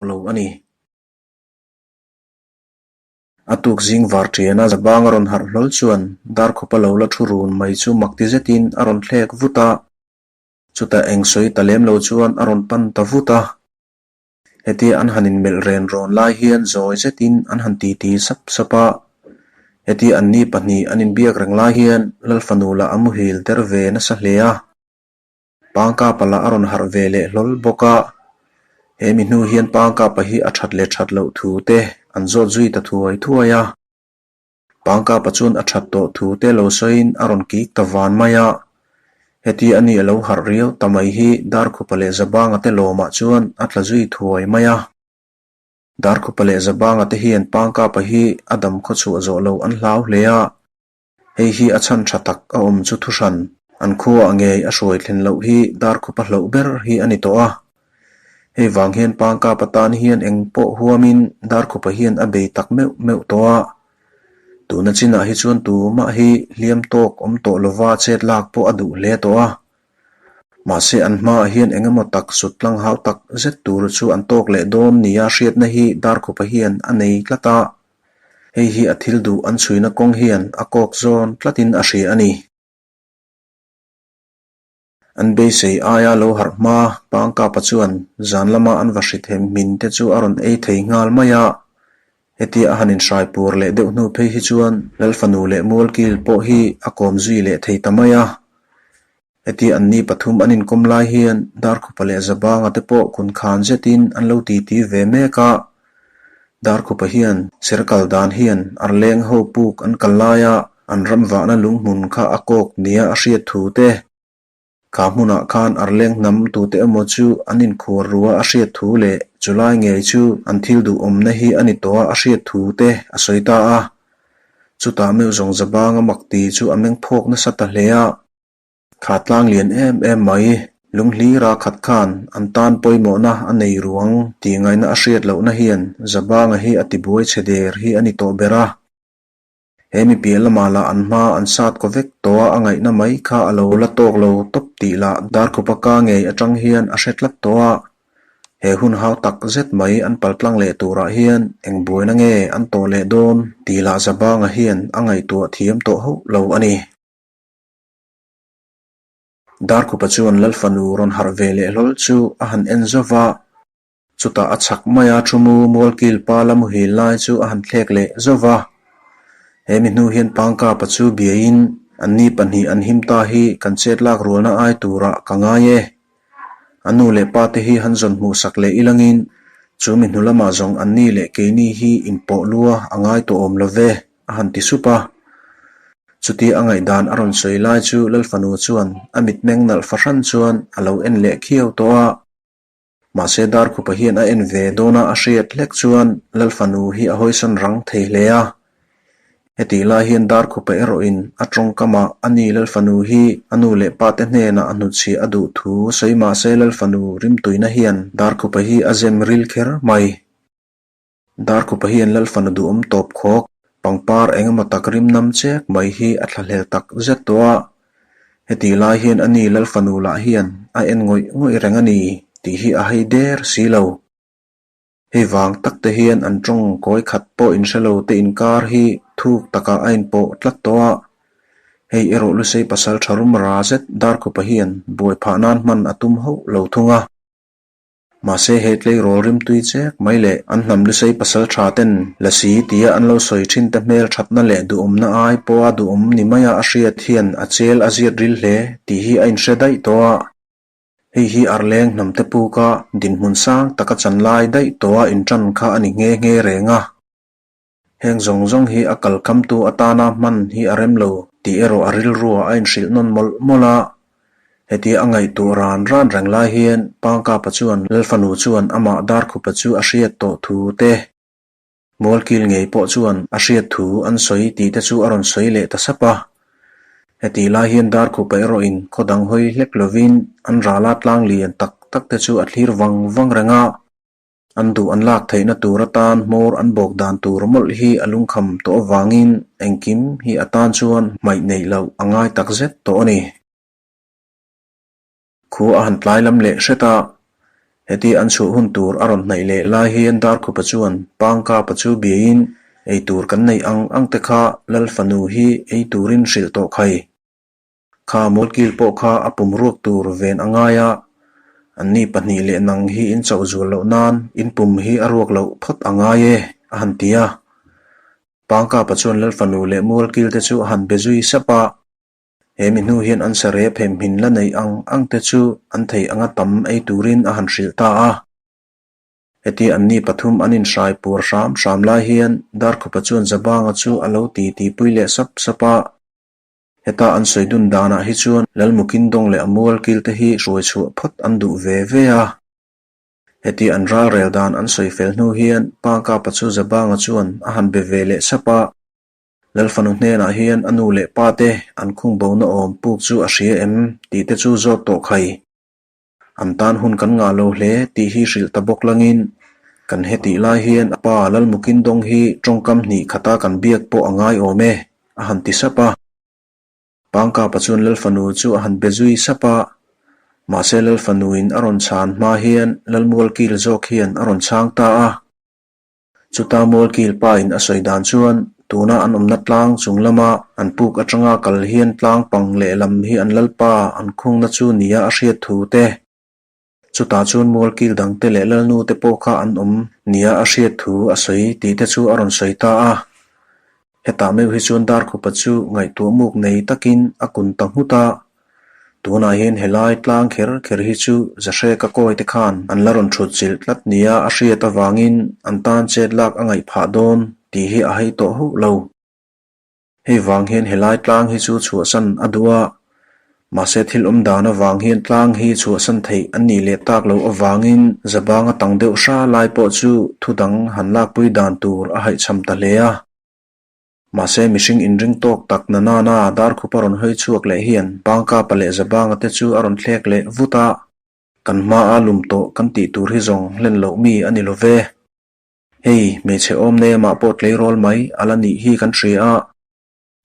lo a ni. A tuk zing var ṭiana Zabang a rawn harh hlawl chuan Darkhupa lo la thu run mai chu mak ti zetin a rawn thlek vut a. Chutah eng sawi ta lem lo chuan a rawn pan ta vut a. Hetia an han inmelh ren rawn lai hian zawi zetin an han titi sap sap a. Hetia anni pahnih an inbiak reng lai hian Lalfanu lah a muhil der ve nasa hle a. Pangkapa lah a rawn harh ve leh hlawl bawk a. He mi hnu hian Pangkapa hi a that leh that loh thu te an zawt zui ta thuai thuai a. Pangkapa chuan a that tawh thu te lo sawiin a rawn kik ta van mai a. Heti a ni a lo harh riau ta mai hi Darkhupa leh Zabanga te lawmah chuan a tla zui thuai mai a. Darkhupa leh Zabanga te hian Pangkapa hi a dam khawchhuah zawh lo an hlau hle a. Hei hi a chhan tha tak a awm chu thuhran an khuaah ngei a hruai thlen loh hi Darkhupa hloh ber hi a ni tawh a. Hei vang hian Pangkapa tan hian eng pawh huamin Darkhupa hian a bei tak meuh meuh tawh a. Tuna chinah hi chuan tumah hi hliam tawk awm tawh lova chet lak pawh a duh hle tawh a. Mahse an hmaah hian eng emaw tak sut tlang hau tak zet tur chu an tawk leh dawn nia hriatna hi Darkhupa hian a nei tlat a. Hei hi a thil duh an chhuina kawng hian a kawk zawn tlatin a hria a ni. An beisei aia lo harh hma Pangkapa chuan zan lama an va hri them hmin te chu a rawn ei thei nghal mai a. Hetia a han inhrai pur leh deuh hnu phei hi chuan Lalfanu leh Mualkil pawh hi a kawm zui leh thei ta mai a. Hetia anni pathum an inkawm lai hian Darkhupa leh Zabanga te pawh kun khan zetin an lo titi ve mek a. Darkhupa hian Serkal dan hian Arleng ho puk an kal laia an ram vahna lunghmun kha a kawk nia a hriat thu te, kha hmunah khan Arleng hnam tute emaw chu an inkhuar rua a hriat thu leh chulai ngei chu an thil duhawmna hi a ni tawh a a hriat thu te a sawi ta a. Chutah meuh zawng Zabanga makti chu a meng phawk nasa ta hle a. Kha tlang lian em em mai, lunghlira khat khan an tan pawimawhna a nei ruang tih ngaihna a hriat lohna hian Zabanga hi a tibuai chhe der hi a ni tawh ber a. He mi piah lamah lah an hma an sat kaw vek tawh a, a ngaihna mai kha a lo la tawk lo tawp tih lah Darkhupa ka ngei atang hian a hre tlat tawh a. He hun hau tak zet mai an paltlang leh turah hian eng buaina nge an tawh leh dawn tih lah Zabanga hian a ngaihtuah thiam tawh hauh lo a ni. Darkhupa chuan Lalfanu rawn harh ve leh hlawl chu a han en zauh va, chutah a chhak maia thu mu Mualkil pa la muhil lai chu a han thlek leh zauh va. He mi hnu hian Pangkapa chu biaiin anni pahnih an him ta hi kan chet lak rualna ai turah ka ngai e. A nu leh pa te hi han zawn hmuh sak leh ilangin chu mi hnu lamah zawng anni leh keini hi inpawh lua a ngai tawh awm lo ve. A han ti sup a. Chutia a ngaihdan a rawn sawi lai chu Lalfanu chuan a mitmeng nalh fahran chuan a lo en leh khiau tawh a. Mahse Darkhupa hian a en ve dawn a a hriat hlek chuan Lalfanu hi a hawisan rang thei hle a. Hetih lai hian Darkhupa erawhin a tawngkamah a ni Lalfanu hi a nu leh pa te hnenah a hnutchhiah a duh thu sawi mahse Lalfanu rimtuina hian Darkhupa hi a zem ril kher mai. Darkhupa hian Lalfanu duhawm tawp khawk, pangpar eng emaw tak rim nam chek mai hi a thlahlel tak zet tawh a. Hetih lai hian a ni Lalfanu lah hian a en ngawih ngawih reng a ni tih hi a hei der si lo. Hei vang tak te hian an tawng kawi khat pawh inhre lo te inkar hi thuk takah a inpawh tlat tawh a. Hei erawh Lusei pasal tha rum ra zet Darkhupa hian buai phah nan hman a tum hauh lo thung a. Mahse he tleirawl rimtui chek mai leh an hnam lusei pasal tha ten lasi tia an lo sawi thin te hmel thatna leh duhawmna ai pawha duhawm ni maia a hriat hian a chel a ziat ril hle tih hi a inhre daih tawh a. Hei hi Arleng hnam te puka dinhmun sang taka chan lai daih tawha intan kha a ni nghe nghe reng a. Heng zawng zawng hi a kalkhamtu atana hman hi a rem lo tih erawh a rilruah a inhrilh nawn mawlh mawlh a. Hetia a ngaihtuah ran ran reng lai hian Pangkapa chuan Lalfanu chuan amah Darkhupa chu a hriat tawh thu te, Mualkil ngei pawh chuan a hriat thu an sawi tih te chu a rawn sawi leh ta sap a. Hetih lai hian Darkhupa erawhin khaw dang hawi hlek lovin an rala tlang lian tak tak te chu a thlir vang vang reng a. An duh an lak theihna tur atan hmawr an bawk dan tur mawlh hi a lungkham tawh avangin engkim hi a tan chuan hmaih neih loh a ngai tak zet tawh a ni. Khua a han tlai lam leh hret a, Heti an chhuah hun tur a rawn hnaih leh lai hian Darkhupa chuan Pangkapa chu biain ei tur kan neih ang ang te kha Lal fanu hi ei turin hrilh tawh khai. Kha mualkil pawh kha a pum ruak tur ven a ngai a, anni pahnih leh nang hi in chauh zual loh nan in pum hi a ruak loh phawt a ngai e, a han ti a. Pangkapa chuan Lal fanu leh mualkil te chu a han be zui sap a. He mi hnu hian an sarep hemhmin la neih ang ang te chu an thei anga tam ei turin a han hrilh ta a. Heti anni pathum an inhrai puar hram hram lai hian Darkhupa chuan Zabanga chu a lo ti tipui leh sap sap a. Heta an sawi dun danah hi chuan Lalmukindawng leh a mualkil te hi hruai chhuah phawt an duh ve ve a. Heti an ralrel dan an sawi fel hnu hian Pangkapa chu Zabanga chuan a han be ve leh sap a. Lalfanu hnenah hian a nu leh pa te an khung bona awm puk chu a hria em tih te chu zawt tawh khai. An tan hun kan ngah lo hle tih hi hrilh ta bawk langin kan hetih lai hian a pa Lalmukindawng hi tawngkam hnih khata kan biak pawh a ngai awm e a han ti sap a. Pangkapa chuan Lalfanu chu a han be zui sap a, mahse Lalfanuin a rawn chhan hma hian Lalmualkil zawk hian a rawn chhang ta a. Chuta Mualkil pain a sawi dan chuan tuna an awmna tlang chung lama an puk atanga kal hian tlang pang lehlam hi an lalpa an khungna chu nia a hriat thu te, chutah chuan Mualkil dangte leh lalnu te pawh kha an awm nia a hriat thu a sawi tih te chu a rawn sawi ta a. Hetah meuh hi chuan Darkhupa chu ngaihtuah muk nei takin a kun ta nghut a, tunah hian helai tlang kher kher hi chu Zahreka kawi te khan an la rawn thut chilh tlat nia a hriat avangin an tan chet lak a ngaih phah dawn tih hi a hei tawh hauh lo. Hei vang hian helai tlang hi chu chhuahsan a duh a, mahse thil awm dan avang hian tlang hi chhuahsan theih an nih leh tak loh avangin Zabanga tang deuh hra lai pawh chu thu dang han lakpui dan tur a haihchham ta hle a. Mahse mihring inring tawk tak na nana Darkhupa rawn hawi chhuak leh hian Pangkapa leh Zabanga te chu a rawn thlek leh vut a, kan hmaa lum tawh kan tih tur hi zawng hlen loh mi a ni lo ve. Hei, hmeichhe awm nemah pawh tleirawl mai a la nih hi kan hria a,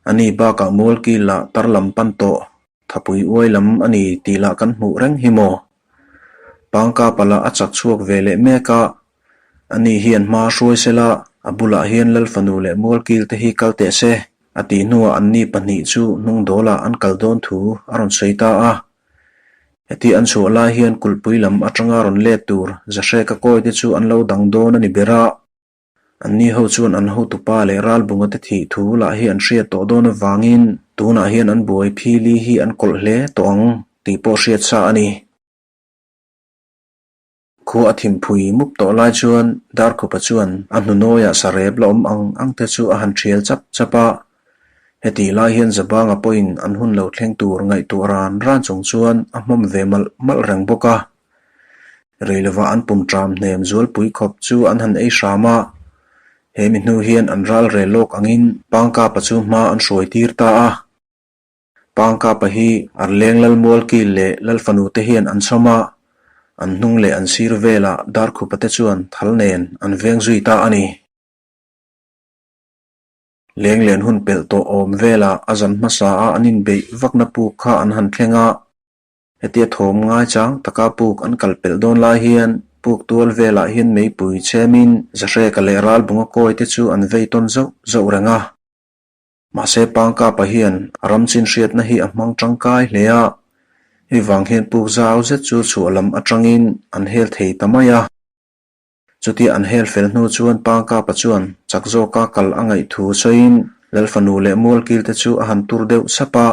ani bakah mualkil lah tar lam pan tawh, thapui uai lam a ni tih lah kan hmuh reng hi maw? Pangkapa lah a chak chhuak ve leh mek a, ani hian hma hruai sela a bulah hian Lalfanu leh mualkil te hi kal teh se a tih hnuah anni pahnih chu hnung dawlah an kal dawn thu a rawn sawi ta a. Heti an chhuah lai hian kulhpui lam atanga rawn let tur Zahreka kawi te chu an lo dang dawn a ni ber a. Anni ho chuan an hotupa leh ralbunga te thih thu lah hi an hriat tawh dawn avangin tunah hian an buai phili hi an kawlh hle tawh ang tih pawh hriat sa a ni. Khua a thimphui mup tawh lai chuan Darkhupa chuan a hnunawiah sarep la awm ang ang te chu a han thial chap chap a. Hetih lai hian Zabanga pawhin an hun lo thleng tur ngaihtuah ran ran chung chuan a hmawm ve malh malh reng bawk a. Rei lova an pum ṭam hnem zualpui khawp chu an han ei hram a. He mi hnu hian an ral rel lawk angin Pangkapa chu hma an hruai tir ta a. Pangkapa hi Arleng Lalmualkil leh Lalfanu te hian an chhawm a, an hnung leh an sir velah Darkhupa te chuan thal nen an veng zui ta a ni. Lenglen hun pelh tawh awm velah a zan hmasa a an inbeih vakna puk kha an han thleng a, hetia thawm ngaichang taka puk an kal pelh dawn lai hian puk tual velah hian meipui chhemin Zahreka leh Ralbunga kawi te chu an vei tawn zauh zauh reng a. Mahse Pangkapa hian a ram chin hriatna hi a hmang tangkai hle a, hei vang hian puk zau zet chu chhuah lam atangin an hel thei ta mai a. Chutia an hel fel hnu chuan Pangkapa chuan chak zawka kal a ngaih thu sawiin Lalfanu leh Mualkil te chu a han tur deuh sap a.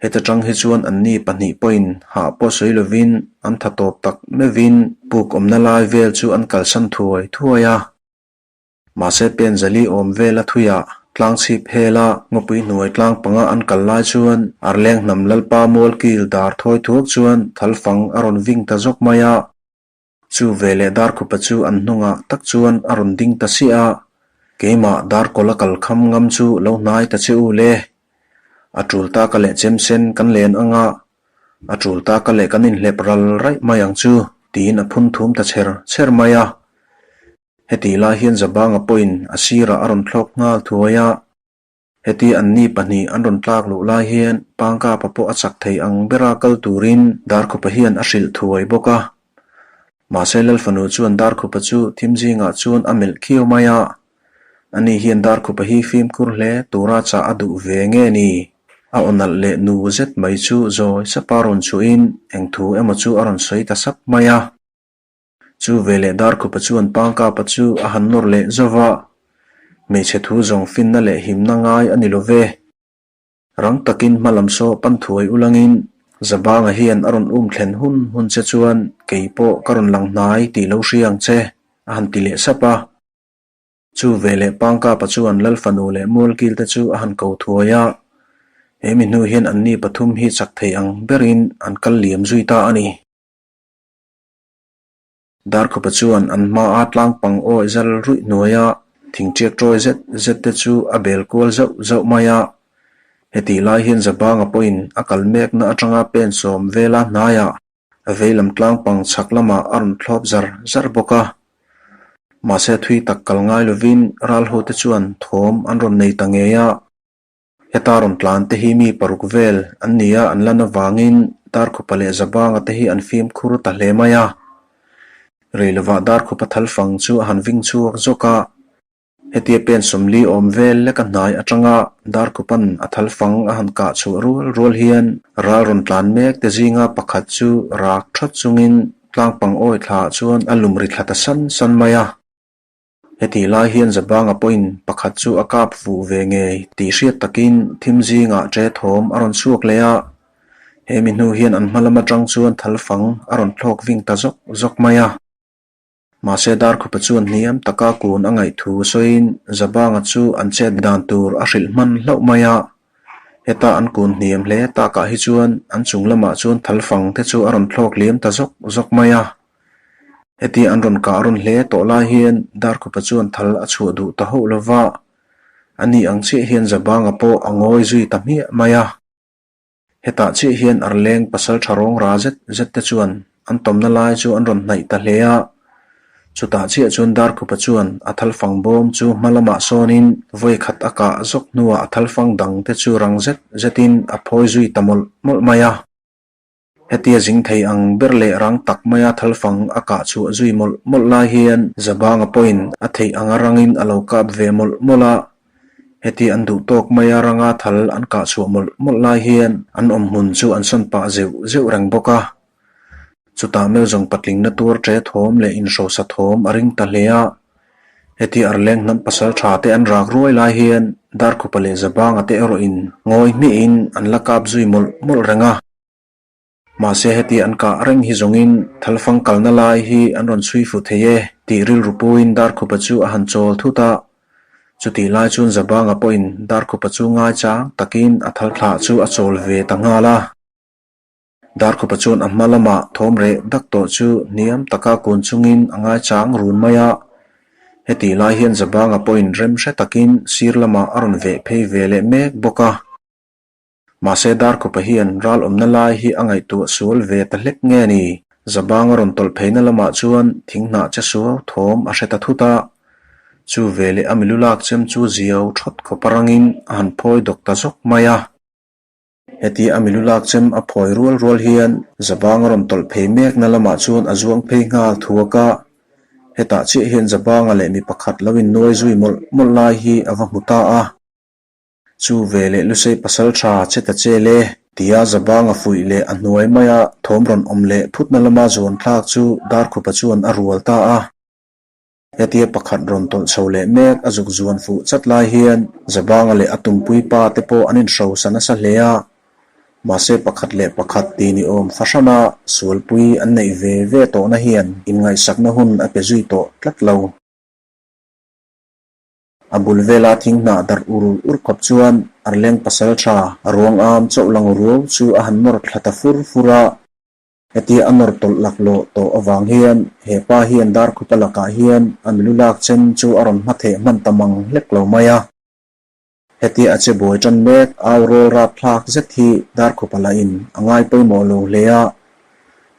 Heta tang hi chuan anni pahnih pawhin hah pawh sawi lovin an tha tawp tak meuhin puk awmna lai vel chu an kalsan thuai thuai a. Mahse pen zali awm vela thuiah tlang chhip hela ngawpui hnuai tlang panga an kal lai chuan Arleng hnam Lalpa Mualkil dar thawi thuak chuan thalfang a rawn ving ta zawk mai a. Chu veleh Darkhupa chu an hnungah tak chuan a rawn ding ta siah a, Keimah Darkawla kal kham ngam chu lo hnai ta che u le. A tul ta ka leh chemsen kan len anga, a tul ta ka leh kan inhlep ral raih mai ang chu tiin a phun thum ta chher chher mai a. Hetih lai hian Zabanga pawhin a sirah a rawn thlawk nghal thuai a. Heti anni pahnih an rawn tlak luh lai hian Pangkapa pawh a chak thei ang bera kal turin Darkhupa hian a hrilh thuai bawk a. Mahse Lalfanu chuan Darkhupa chu thim zingah chuan a melh khiau mai a, ani hian Darkhupa hi fimkhur hle tura chah a duh ve nge ni? A aw nalh leh nu zet mai chu zawi sapa rawn chhuahin eng thu emaw chu a rawn sawi ta sap mai a. Chu veleh Darkhupa chuan Pangkapa chu a han nawr leh zauh va, Hmeichhe thu zawng finna leh himna ngai a ni lo ve. Rang takin hma lam saw pan thuai ulangin Zabanga hian a rawn um thlen hun hun che chuan kei pawh ka rawn lang hnai tih lo hria ang che, a han ti leh sap a. Chu veleh Pangkapa chuan Lal fanu leh Mualkil te chu a han ko thuai a, he mi hnu hian anni pathum hi chak thei ang berin an kal liam zui ta a ni. Darkhupa chuan an hmaa tlang pang awi zal ruih hnuaia thingṭiak ṭawi zet zet te chu a bel kual zauh zauh mai a. Hetih lai hian Zabanga pawhin a kal mekna aṭanga pen sawm vela hnaiah a veilam tlang pang chhak lamah a rawn thlawp zar zar bawk a. Mahse thui tak kal ngai lovin ralhote chuan thawm an rawn nei ta ngei a. Heta rawn tlan te hi mi paruk vel an ni a, an lan avangin Darkhupa leh Zabanga te hi an fimkhur ta hle mai a. Rei lovah Darkhupa thalfang chu a han ving chhuak zawk a, hetia pen sawmli awm vel leka hnai atanga Darkhupa'n a thalfang a han kah chhuah rual rual hian ral rawn tlan mek te zinga pakhat chu rak thawt chungin tlangpang awi thlaah chuan a lum ri thla ta san san mai a. Hetih lai hian Zabanga pawhin pakhat chu a kap fuh ve ngei tih hriat takin thim zingah ṭe thawm a rawn chhuak leh a, he mi hnu hian an hma lam aṭang chuan thalfang a rawn thlawk ving ta zawk zawk mai a. Mahse Darkhupa chuan hniam taka kun a ngaih thu sawiin Zabanga chu an chet dan tur a hrilh hman hlauh mai a, heta an kun hniam hle takah hi chuan an chung lamah chuan thalfang te chu a rawn thlawk liam ta zawk zawk mai a. Heti an rawn kah rawn hle tawh lai hian Darkhupa chuan thal a chhuah duh ta hauh lo va, a ni ang chiah hian Zabanga pawh a ngawi zui ta hmiah mai a. Hetah chiah hian Arleng pasal tha rawng ra zet zet te chuan an tawmna lai chu an rawn hnaih ta hle a. Chutah chiah chuan Darkhupa chuan a thalfang bawm chu hma lamah sawnin vawi khat a kah zawk hnuah a thalfang dang te chu rang zet zetin a phawi zui ta mawlh mawlh mai a. Hetia zing thei ang ber leh rang tak maia thalfang a kah chhuah zui mawlh mawlh lai hian Zabanga pawhin a theih anga rangin a lo kap ve mawlh mawlh a. Hetia an duh tawk maia ranga thal an kah chhuah mawlh mawlh lai hian an awm hmun chu an sawn pah zeuh zeuh reng bawk a. Chutah Melzawng patling na tuar ṭe thawm leh inhrosa thawm a ring ta hle a. Heti Arleng hnam pasal tha te an rak ruai lai hian Darkhupa leh Zabanga te erawhin ngawi hmihin an la kap zui mawlh mawlh reng a. Mahse heti an kah reng hi zawngin thalfang kalna lai hi an rawn chhui fu thei e tih rilru puin Darkhupa chu a han chawl thut a. Chutih lai chuan Zabanga pawhin Darkhupa chu ngaichang takin a thal thlah chu a chawl ve ta nghal a. Darkhupa chuan a hma lamah thawm reh dak tawh chu hniam taka kun chungin a ngaichang run mai a. Hetih lai hian Zabanga pawhin rem hre takin sir lamah a rawn veh phei ve leh mek bawk a. Mahse Darkhupa hian ral awmna lai hi a ngaihtuah sual ve ta hlek nge ni? Zabanga rawn tawlh pheina lamah chuan thing hnah che suau thawm a hre ta thut a. Chu veleh a milu lak chem chu ziau thawt khawp a rangin a han phawi dawk ta zawk mai a. Heti a milu lak chem a phawi rual rual hian Zabang a rawn tawlh phei mekna lamah chuan a zuang phei nghal thuak a. Hetah chiah hian Zabanga leh mi pakhat lo innuai zui mawlh mawlh lai hi a va hmu ta a. Chu veleh Lusei pasal tha che ta che le tia Zabanga fuih leh a hnuai maia thawm rawn awm leh phutna lama zuan thlak chu Darkhupa chuan a rual ta a. Hetia pakhat rawn tawlh chho leh mek a zuk zuan fuh chat lai hian Zabanga leh a tumpui pa te pawh an inhrosa nasa hle a, mahse pakhat leh pakhat ti ni awm fahrana sualpui an neih ve ve tawhna hian inngaihsakna hun a pe zui tawh tlat lo. A bul vela thing hnah darh ur ur khawp chuan Arleng pasal tha a ruang am chauh lang ruau chu a han nawr thla ta fur fur a. Hetia a nawr tawlh laklawh tawh avang hian he pa hian Darkhupa lakah hian a milu lak chen chu a rawn hma theh hman ta mang hlek lo mai a. Hetia a che buai tan mek au rawl rap thlak zet hi Darkhupa lahin a ngai pawimawh lo hle a.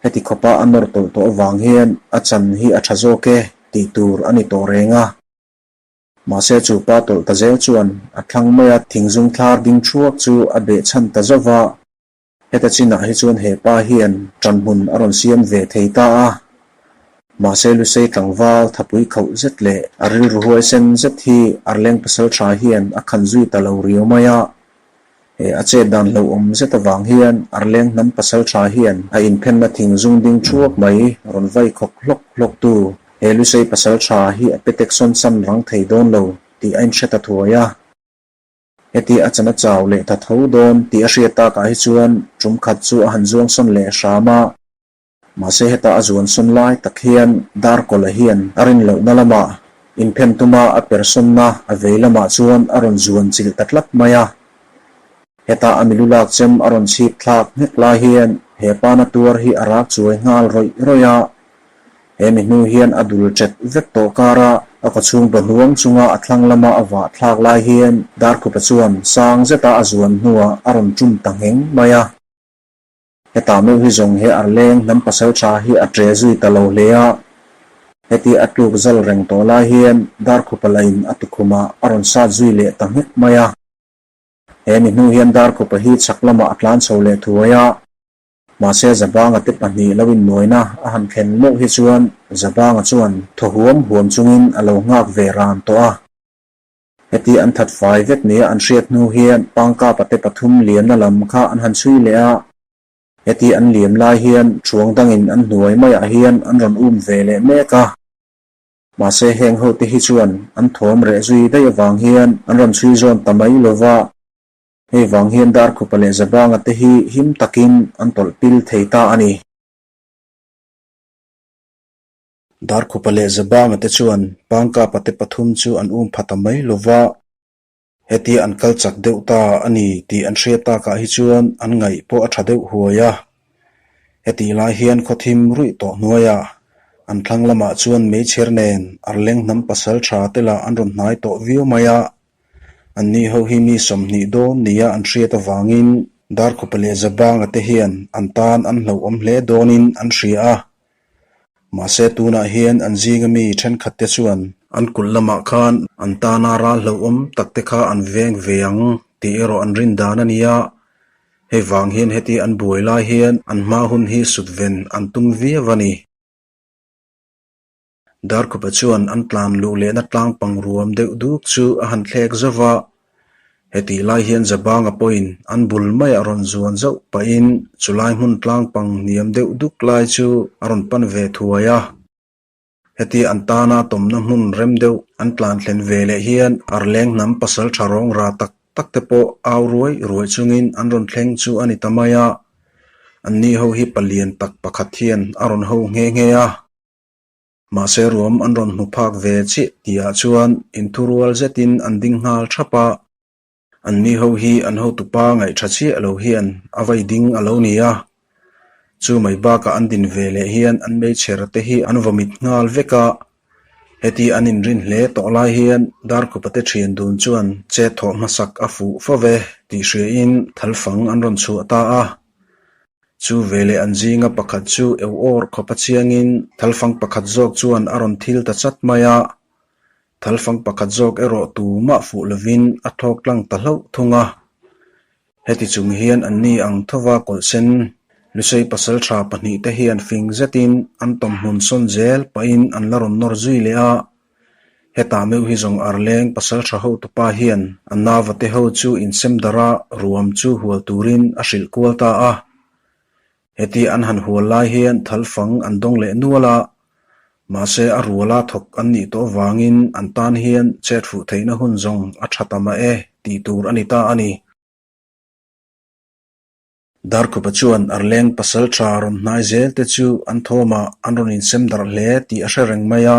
Heti khawpa a nawr tawlh tawh avang hian a chan hi a tha zawk e tih tur a ni tawh reng a. Mahse chu pa tawlh ta zel chuan a thlang maia thingzung thlar ding thuak chu a behchhan ta zauh va. Heta chinah hi chuan he pa hian ṭanhmun a rawn siam ve thei ta a. Mahse Lusei tlangval thapui khauh zet leh a rilru huaisen zet hi Arleng pasalṭha hian a khan zui ta lo riau mai a. He a chet dan hlauhawm zet avang hian Arleng hnam pasalṭha hian a inphenna thing zung ding thuak mai rawn vai khawk hlawk hlawk tu he Lusei pasalṭha hi a petek sawn san rang thei dawn lo tih a inhre ta thuai a. Heti a chan a chau leh ta tho dawn tih a hriat takah hi chuan ṭum khat chu a han zuang sawn leh hram a. Mahse heta a zuan sawn lai tak hian Darkawla hian a rin lohna lamah inphen tuma a persawnna a vei lamah chuan a rawn zuan chilh ta tlat mai a. Heta a milu lak chem a rawn chhip thlak nghek lai hian he pana tuar hi a rak chuai nghal rawih rawih a. He mi hnu hian a dul ṭet vek tawh kara a kawchhung baw hnuang chunga a thlang lama a vah thlak lai hian Darkhupa chuan sang zeta a zuan hnuah a rawn ṭum ta ngheng mai a. Heta meuh hi zawng he Arleng hnam pasal tha hi a ṭe zui ta lo hle a. Heti a tluk zal reng tawh lai hian Darkhupa lain a tukhumah a rawn sat zui leh ta nghek mai a. He mi hnu hian Darkhupa hi chhak lamah a tlan chho leh thuai a. Mahse Zabanga te pahnih lo innuaina a han thlen meuh hi chuan Zabanga chuan thaw huam huam chungin a lo nghak ve ran tawh a. Heti an that fai vek nia an hriat hnu hian Pangkapa te pathum liamna lam kha an han chhui leh a. Heti an liam lai hian thuang dangin an hnuai maiah hian an rawn um ve leh mek a. Mahse heng hote hi chuan an thawm reh zui daih avang hian an rawn chhui zawn ta mai lo va. Hei vang hian Darkhupa leh Zabanga te hi him takin an tawlh pil thei ta a ni. Darkhupa leh Zabanga te chuan Pangkapa te pathum chu an um pha ta mai lo va, hetia an kal chak deuh ta a ni tih an hriat takah hi chuan an ngaih pawh a tha deuh huai a. Hetih lai hian khawthim ruih tawh hnuaiah an thlang lamah chuan meichher nen Arleng hnam pasal tha te lah an rawn hnai tawh viau mai a. Anni ho hi mi 20 dawn nia an hriat avangin Darkhupa leh Zabanga te hian an tan an hlauhawm hle dawnin an hria a. Mahse tunah hian an zinga mi thenkhat te chuan an kulh lamah khan an tana ral hlauhawm tak te kha an veng ve ang tih erawh an rin dan a ni a. Hei vang hian heti an buai lai hian an hma hun hi sut ven an tum viau a ni. Darkhupa chuan an tlan luh lehna tlang pang ruam deuh duk chu a han thlek zauh va. Hetih lai hian Zabanga pawhin an bul maiah rawn zuan zauh pahin chulai hmun tlang pang hniam deuh duk lai chu a rawn pan ve thuai a. Heti an tana tawmna hmun rem deuh an tlan thlen ve leh hian Arleng hnam pasal tha rawng ra tak tak te pawh au ruai ruai chungin an rawn thleng chu a ni ta mai a. Anni ho hi palian tak pakhat hian a rawn ho nghe nghe a. Mahse ruam an rawn hmu phak ve chiah tihah chuan inthurual zetin an ding nghal thap a. Anni ho hi an hotupa ngaihṭha chiah lo hian a vai ding a lo ni a. Chu mai bakah an din ve leh hian an meichher te hi an vawmit nghal vek a. Heti an inrin hle tawh lai hian Darkhupa te ṭhian dun chuan chet thawh hmasak a fuh fo ve tih hriain thalfang an rawn chhuah ta a. Chu veleh an zinga pakhat chu eu awr khawp a chiangin thalfang pakhat zawk chuan a rawn thil ta chat mai a. Thalfang pakhat zawk erawh tumah fuh lovin a thlawk tlang ta hlauh thung a. Heti chung hian anni ang thova kawlhsen Lusei pasaltha pahnihte hian fing zetin an tawmhmun sawn zel pahin an la rawn nawr zui leh a. Hetah meuh hi zawng Arleng pasaltha hotupa hian a navate ho chu insem darh a ruam chu hual turin a hrilh kual ta a. Heti an han hual lai hian thalfang an dawng leh nual a, mahse a ruala thawk an nih tawh avangin an tan hian chet fuh theihna hun zawng a tha ta mah e tih tur a ni ta a ni. Darkhupa chuan Arleng pasal tha rawn hnai zel te chu an thawmah an rawn insem darh hle tih a hre reng mai a.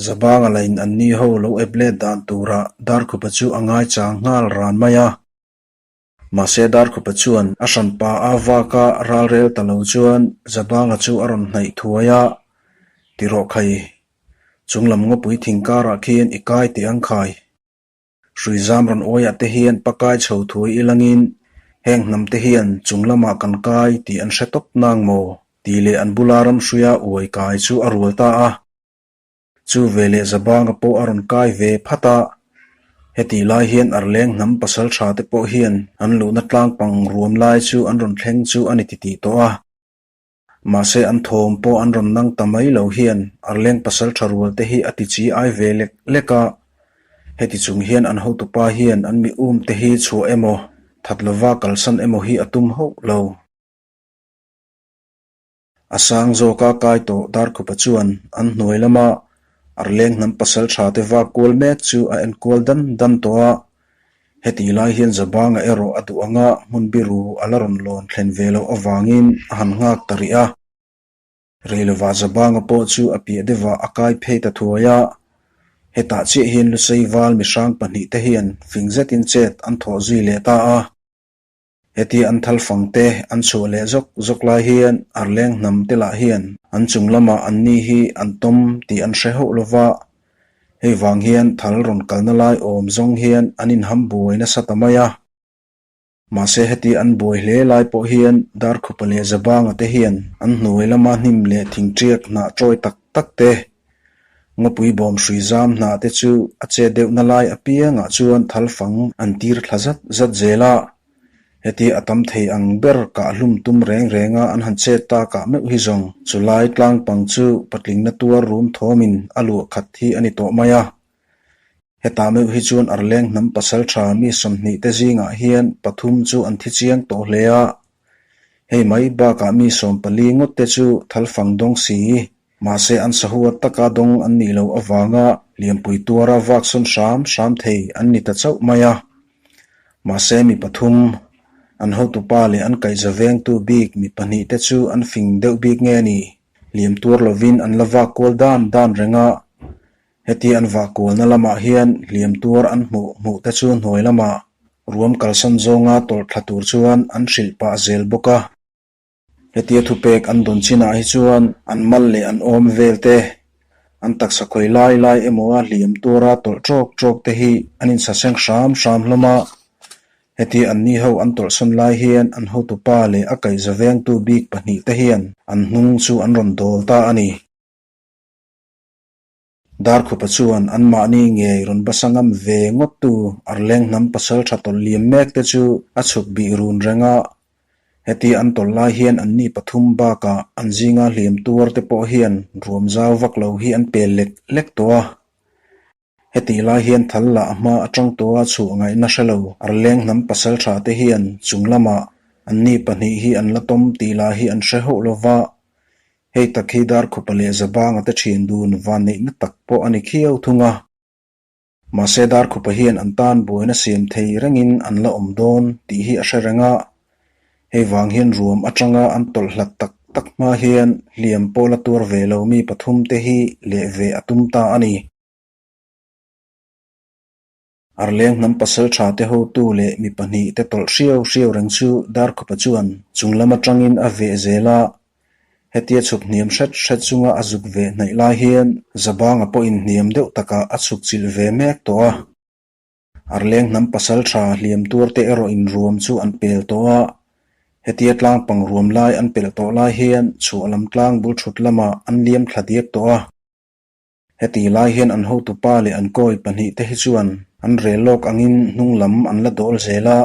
Zabanga lain anni ho lo ep let dan turah Darkhupa chu a ngaichang nghal ran mai a. Mahse Darkhupa chuan a hranpa a vaka ral rel ta lo chuan Zabanga chu a rawn hnaih thuai a, Ti rawh khai, chunglam ngawpui thing karah khian i kai teh ang khai. Hruizam rawn uaiah te hian pakai chho thuai ilangin heng hnam te hian chung lamah kan kai tih an hre tawp nang maw? tih leh an bula ramhruia uai kai chu a rual ta a. Chu veleh Zabanga pawh a rawn kai ve phat a. Hetih lai hian Arleng hnam pasal tha te pawh hian an luhna tlang pang ruam lai chu an rawn thleng chu a ni titih tawh a. Mahse an thawm pawh an rawn nang ta mai lo hian Arleng pasal tha rual te hi a ti chi ai ve lek lek a. Heti chung hian an hotupa hian an mi um te hi chhuah emaw, that lova kalsan emaw hi a tum hauh lo. A sang zawka kai tawh Darkhupa chuan an hnuai lama Arleng hnam pasal tha te vak kual mek chu a en kual dan dan tawh a. Heti lai hian Zabanga erawh a duh anga hmun biru a la rawn lawn thlen ve loh avangin a han nghak ta rih a. Reilova Zabanga pawh chu a piah deuhah a kai phei ta thuai a. Hetah chiah hian Lusei val mihrang pahnihte hian fing zetin chet an thawh zui leh ta a. Heti an thal fang te an chhuah leh zawk zawk lai hian Arleng hnam te lah hian an chung lamah an ni hi an tawm tih an hre hauh lova, hei vang hian thal rawn kalna lai awm zawng hian an inham buai nasa ta mai a. Mahse heti an buai hle lai pawh hian Darkhupa leh Zabanga te hian an hnuai lama hnim leh thingṭiak hnah ṭawi tak tak te, Ngawpui bawm hrui zam hnah te chu a che deuhna lai apiangah chuan thal fang an tir thla zat zat zel a. Heti a tam thei ang ber kah hlum tum reng renga an han chet takah meuh hi zawng chulai tlang pang chu patlingna tuar rum thawmin a luah khat hi a ni tawh mai a. Hetah meuh hi chuan Arleng hnam pasal tha mi 20 te zingah hian pathum chu an thi chiang tawh hle a. Hei mai bakah mi 14 ngawt te chu thalfang dawng si. Mahse an sahua taka dawng an nih loh avanga lianpui tuara vak sawn hram hram thei an ni ta chauh mai a. Mahse mi pathum, an hotupa leh an kaihza vengtu bik mi pahnih te chu an fing deuh bik nge ni? Hliam tuar lovin an la vak kual dan dan reng a. Heti an vah kualna lamah hian hliam tuar an hmuh hmuh te chu hnuai lamah ruam kalsan zawnga tawlh thla tur chuan an hrilh pah zel bawk a. Hetia thupek an dawn chinah hi chuan an mal leh an awm vel te, an taksa khawi lai lai emaw a hliam tuara tawlh tawk tawk te hi an insaseng hram hram hlawm a. Hetia anni ho an tawlhsawn lai hian an hotupa leh a kaihza vengtu bik pahnih te hian an hnung chu an rawn dawl ta a ni. Darkhupa chuan anmahni ngei rawn basa ngam ve ngawttu Arleng hnam pasal tha tawlh liam mek te chu a chhuk bih run reng a. Heti an tawlh lai hian anni pathum bakah an zinga hliam tuar te pawh hian ruam zau vak lo hi an pel lek lek tawh a. Hetih lai hian thal lah a hma atang tawha chhuah ngaihna hre lo Arleng hnam pasal tha te hian chung lamah anni pahnih hi an la tawm tih lah hi an hre hauh lova. Hei tak hi Darkhupa leh Zabanga te thian dun vanneihna tak pawh a ni khiau thung a. Mahse Darkhupa hian an tan buaina siam thei rengin an la awm dawn tih hi a hre reng a. Hei vang hian ruam atanga an tawlh hlat tak tak hma hian hliam pawh la tuar ve lo mi pathum te hi leh ve a tum ta a ni. Arleng hnam pasal tha te hotu leh mi pahnih te tawlh hriau hriau reng chu Darkhupa chuan chung lam atangin a veh zel a. Hetia chhuk hniam hret hret chunga a zuk veh hnaih lai hian Zabanga pawhin hniam deuh takah a chhuk chilh ve mek tawh a. Arleng hnam pasal tha hliam tuar te erawh in ruam chu an pel tawh a. Hetia tlang pang ruam lai an pelh tawh lai hian chhuah lam tlang bul thut lamah an liam thla diak tawh a. Heti lai hian an hotupa leh an kawi pahnih te hi chuan an rel lawk angin hnung lam an la dawl zel a.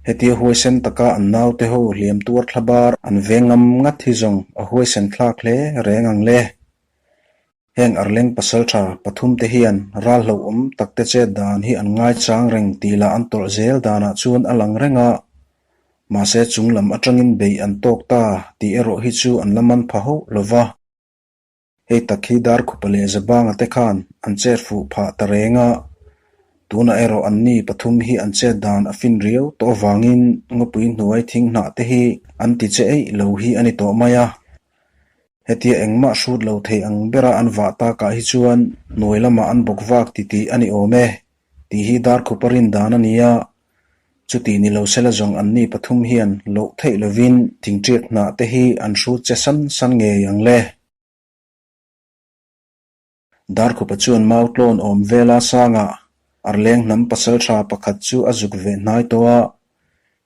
Hetia huaisen taka an naute ho hliam tuar thla bar an veng ngam ngat hi zawng a huaisen thlak hle reng ang le. Heng Arleng pasal tha pathum te hian ral hlauhawm tak te chet dan hi an ngaichang reng tih lah an tawlh zel danah chuan a lang reng a. Mahse chung lam atangin beih an tawk ta tih erawh hi chu an la man pha hauh lo va. Hei tak hi Darkhupa leh Zabanga te khan an chet fuh phah ta reng a, tunah erawh anni pathum hi an chet dan a fin riau tawh avangin ngawpui hnuai thing hnah te hi an ti che eih lo hi a ni tawh mai a. Hetia engmah hrut lo thei ang bera an vah takah hi chuan hnuai lamah an bawk vak titih a ni awm e tih hi Darkhupa rin dan a ni a, chuti ni lo sela zawng anni pathum hian loh theih lovin thingṭiak hnah te hi an hrut che san san ngei ang le. Darkhupa chuan mau tlawn awm vela sangah Arleng hnam pasal tha pakhat chu a zuk ve hnai tawh a.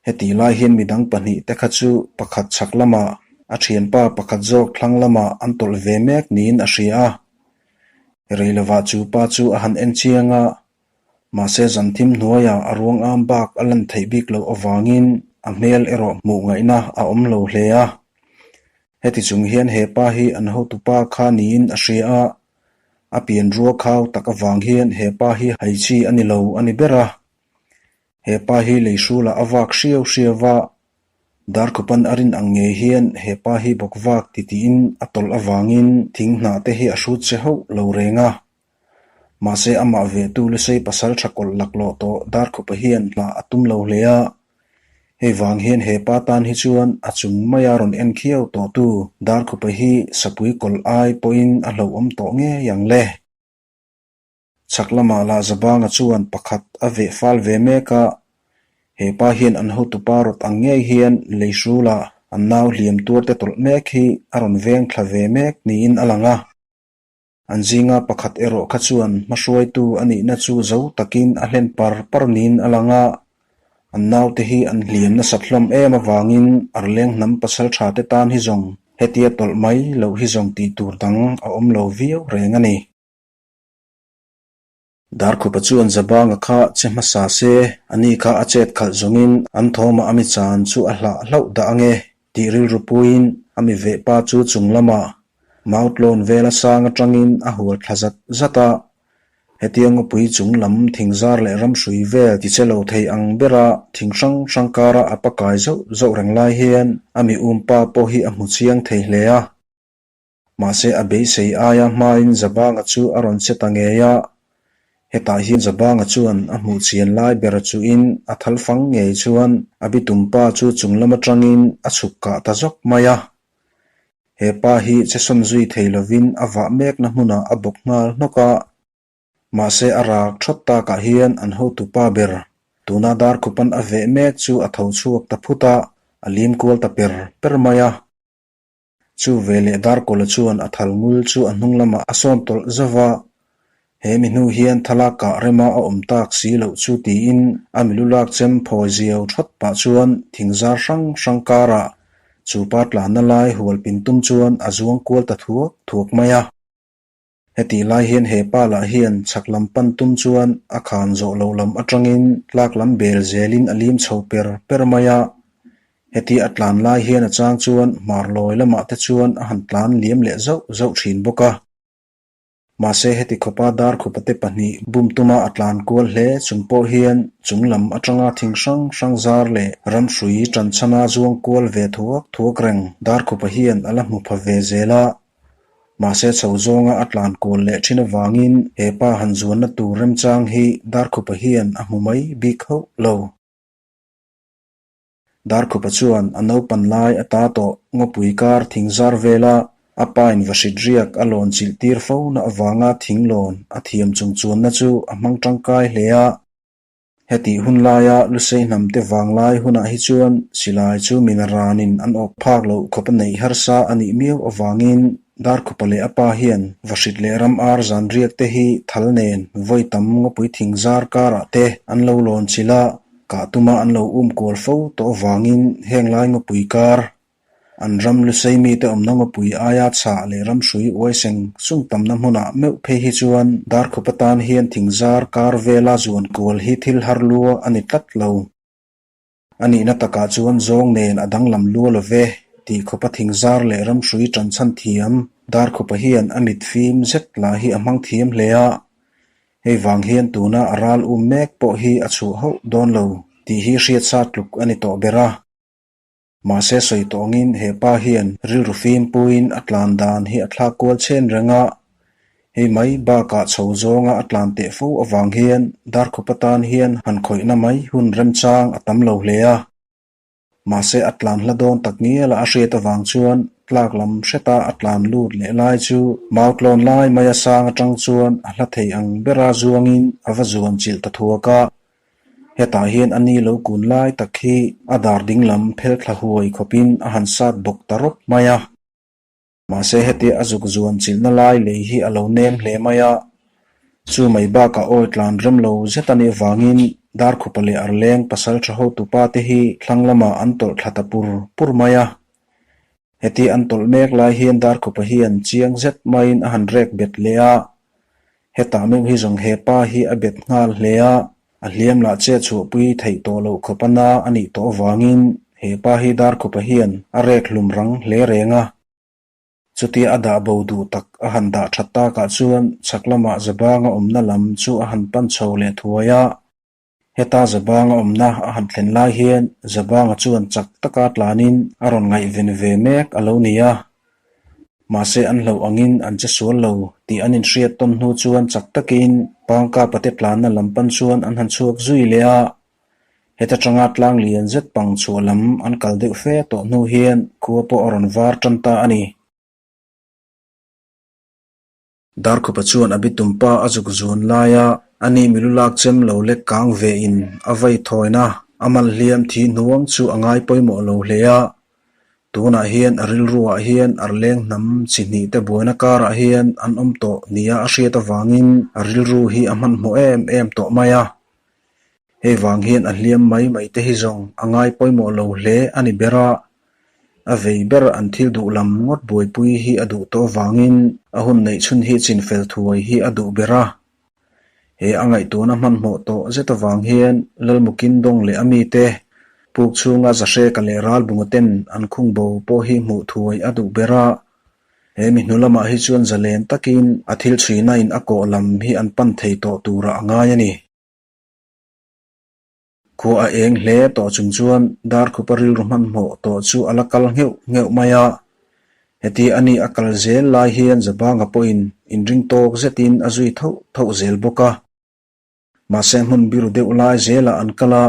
Hetih lai hian midang pahnih te kha chu pakhat chhak lamah a thianpa pakhat zawk thlang lamah an tawlh ve mek niin a hria a. Rei lovah chu pa chu a han en chiang a, mahse zanthim hnuaiah a ruang am bak a lan theih bik loh avangin a hmel erawh hmuh ngaihna a awm lo hle a. Heti chung hian he pa hi an hotupa kha niin a hria a, a pian rua khau tak avang hian he pa hi hai chi a ni lo a ni ber a. He pa hi lei hrulah a vak hriau hriau va, Darkhupan a rin ang ngei hian he pa hi bawk vak ti tiin a tawlh avangin thing hnah te hi a hrut che hauh lo reng a. Mahse amah vetu Lusei pasal tha kawlh laklawh tawh Darkhupa hian hlah a tum lo hle a. Hei vang hian he pa tan hi chuan a chung maia rawn en khiau tawhtu Darkhupa hi sapui kawlh ai pawhin a hlauhawm tawh ngei ang le. Chhak lamah lah Zabanga chuan pakhat a veh fal ve mek a, he pa hian an hotupa rawt ang ngei hian lei hrulah an nau hliam tuar te tawlh mek hi a rawn veng thla ve mek niin a lang a. An zinga pakhat erawh kha chuan hmahruaitu a nihna chu zo takin a hlen par par niin a lang a, an naute hi an hliam nasat hlawm em avangin Arleng hnam pasal tha te tan hi zawng hetia tawlh mai loh hi zawng tih tur dang a awm lo viau reng a ni. Darkhupa chuan Zabanga kha che hmasa se, ani kha a chet khalh zawngin an thawmah a mi chan chu a hlah hlauh dah ange tih rilru puiin a mi veh pa chu chung lamah Mautlawn vela sang atangin a hual thla zat zat a. Hetia ngawpui chung lam thingzar leh ramhrui vel ti che lo thei ang bera thing hrang hrang kara a pakai zauh zauh reng lai hian a mi umpa pawh hi a hmu chiang thei hle a. Mahse a beisei aia hmain Zabanga chu a rawn che ta ngei a, hetah hian Zabanga chuan a hmuh chian lai ber chuin a thal fang ngei chuan a bitumpa chu chung lam atangin a chhuk kah ta zawk mai a. He pa hi che sawn zui thei lovin a vah mekna hmunah a bawk nghal hnawk a. Mahse a rak thawt takah hian an hotupa ber tuna Darkhupan a veh mek chu a tho chhuak ta phut a, a lim kual ta per per mai a. Chu veleh Darkawla chuan a thal ngul chu a hnung lamah a sawn tawlh zauh a, he mi hnu hian thalak kah rema a awm tak si loh chu tiin a milu lak chem phawi ziau thawt pah chuan thingzar hrang hrang karah chu pa tlanna lai hual pin tum chuan a zuang kual ta thuak thuak mai a. Hetih lai hian he pa lah hian chhak lam pan tum chuan a khan zawh loh lam atangin tlak lam bel zelin a lim chho per per mai a. Heti a tlan lai hian a chang chuan hmar lawi lamah te chuan a han tlan liam leh zauh zauh thin bawk a. Mahse heti khawpa Darkhupa te pahnih bum tuma a tlan kual hle chung pawh hian chung lam atanga thing hrang hrang zar leh ramhrui tanchhana zuang kual ve thuak thuak reng Darkhupa hian a la hmu pha ve zel a. Mahse chho zawnga a tlan kual leh thin avangin he pa han zuanna tur remchang hi Darkhupa hian a hmu mai bik hauh lo. Darkhupa chuan a naupan lai a ta tawh ngawpui kar thing zar vela a pain vahrit riak a lawn chilh tir fo na avanga thing lawn a thiam chung chuanna chu a hmang tangkai hle a. Hetih hun laia Lusei hnamte vanglai hunah hi chuan silai chu mina ranin an awk phak loh khawp a neih harsa a nih miau avangin Darkhupa leh a pa hian vahrit leh ram ar zan riak te hi thal nen vawi tam ngawpui thing zar karah te an lo lawn chilh a, kah tuma an lo um kual fo tawh avangin heng lai ngawpui kar An ram Lusei mite awmna ngawpui aia chhah leh ramhrui uai seng sung tamna hmunah meuh phei hi chuan Darkhup atan hian thingzar kar vela zuan kual hi thil har lua a ni tlat lo. A nihna takah chuan zawng nen a danglam lua lo ve tih khawpa thingzar leh ramhrui tanchhan thiam Darkhupa hian a mit fim zet lah hi a hmang thiam hle a, hei vang hian tuna a ral um mek pawh hi a chhuah hauh dawn lo tih hi hriatsa tluk a ni tawh ber a. Mahse sawi tawngin he pa hian rilru fim puiin a tlan dan hi a thlak kual chhen reng a, hei mai bakah chho zawnga a tlan teh fo avang hian Darkhup atan hian han khawihna mai hun remchang a tam lo hle a. Mahse a tlan hla dawn tak ngiala a hriat avang chuan tlak lam hreta a tlan lut leh lai chu mautlawn lai maia sang atang chuan a hla thei ang bera zuangin a va zuan chilh ta thuak a. Hetah hian a ni lo kun lai tak hi a dar ding lam phel thla huai khawpin a han sat bawk ta rawp mai a. Mahse hetia a zuk zuan chilhna lai lei hi a lo nem hle mai a. Chu mai bakah awi tlan rem lo zet a nih avangin Darkhupa leh Arleng pasal tha hotupa te hi thlang lamah an tawlh thla ta pur pur mai a. Heti an tawlh mek lai hian Darkhupa hian chiang zet maiin a han rek bet leh a. Hetah meuh hi zawng he pa hi a bet nghal hle a, a hliam lah che chhuahpui theih tawh loh khawp a na a nih tawh avangin he pa hi Darkhupa hian a rek hlum rang hle reng a. Chutia a dah bo duh tak a han dah that takah chuan chhak lamah Zabanga awmna lam chu a han pan chho leh thuai a. Heta Zabanga awmna a han thlen lai hian Zabanga chuan chak taka tlanin a rawn ngaihven ve mek a lo ni a. Mahse an hlauh angin an che sual lo tih an inhriat tawn hnu chuan chak takin Pangkapa te tlanna lam pan chuan an han chhuak zui leh a. Heta tanga tlang lian zet pang chhuah lam an kal deuh fe tawh hnu hian khua pawh a rawn var tan ta a ni. Darkhupa chuan a bitum pa a zuk zuan laia a ni milu lak chem lo lek kang ve in a vei thawina a mal hliam thi hnuang chu a ngai pawimawh lo hle a. Tunah hian a rilruah hian arleng hnam chi hnih te buaina karah hian an awm tawh nia a hriat avangin a rilru hi a hmanhmawh em em tawh mai a. Hei vang hian a hliam mai mai te hi zawng a ngai pawimawh lo hle a ni ber a, a vei ber an thil duh lam ngawt buaipui hi a duh tawh avangin a hun neih chhun hi chinfel thuai hi a duh ber a. He a ngaihtuahna hmanhmawh tawh zet avang hian Lalmukin dawng leh a mite puk chhunga Zahreka leh Ralbunga ten an khung bo pawh hi hmuh thuai a duh ber a. He mi hnu lamah hi chuan zalen takin a thil chhuina in a kawh lam hi an pan thei tawh turah a ngai a ni. Khua a eng hle tawh chung chuan Darkhupa rilru hmanhmawh tawh chu a la kal ngheuh ngheuh mai a. Heti a ni a kal zel lai hian Zabanga pawhin inring tawk zetin a zui thauh thauh zel bawk a. Mahse hmun biru deuh lai zelah an kal a,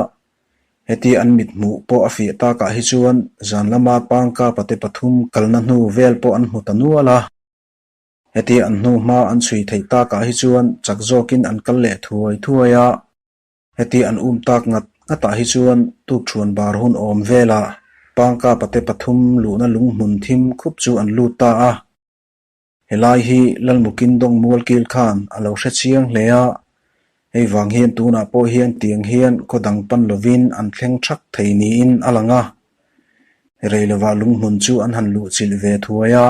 heti an mit hmuh pawh a fiah takah hi chuan zan lama Pangkapa te pathum kalna hnu vel pawh an hmu ta nual a. Heti an hnu hma an chhui theih takah hi chuan chak zawkin an kal leh thuai thuai a, heti an um tak ngat ngatah hi chuan tukthuan bar hun awm velah Pangkapa te pathum luhna lunghmun thim khup chu an lut ta a. Helai hi Lalmukin dawng mualkil khan a lo hre chiang hle a, hei vang hian tunah pawh hian tiang hian khaw dang pan lovin an thleng thak thei niin a lang a. Rei lovah lunghmun chu an han luhchilh ve thuai a,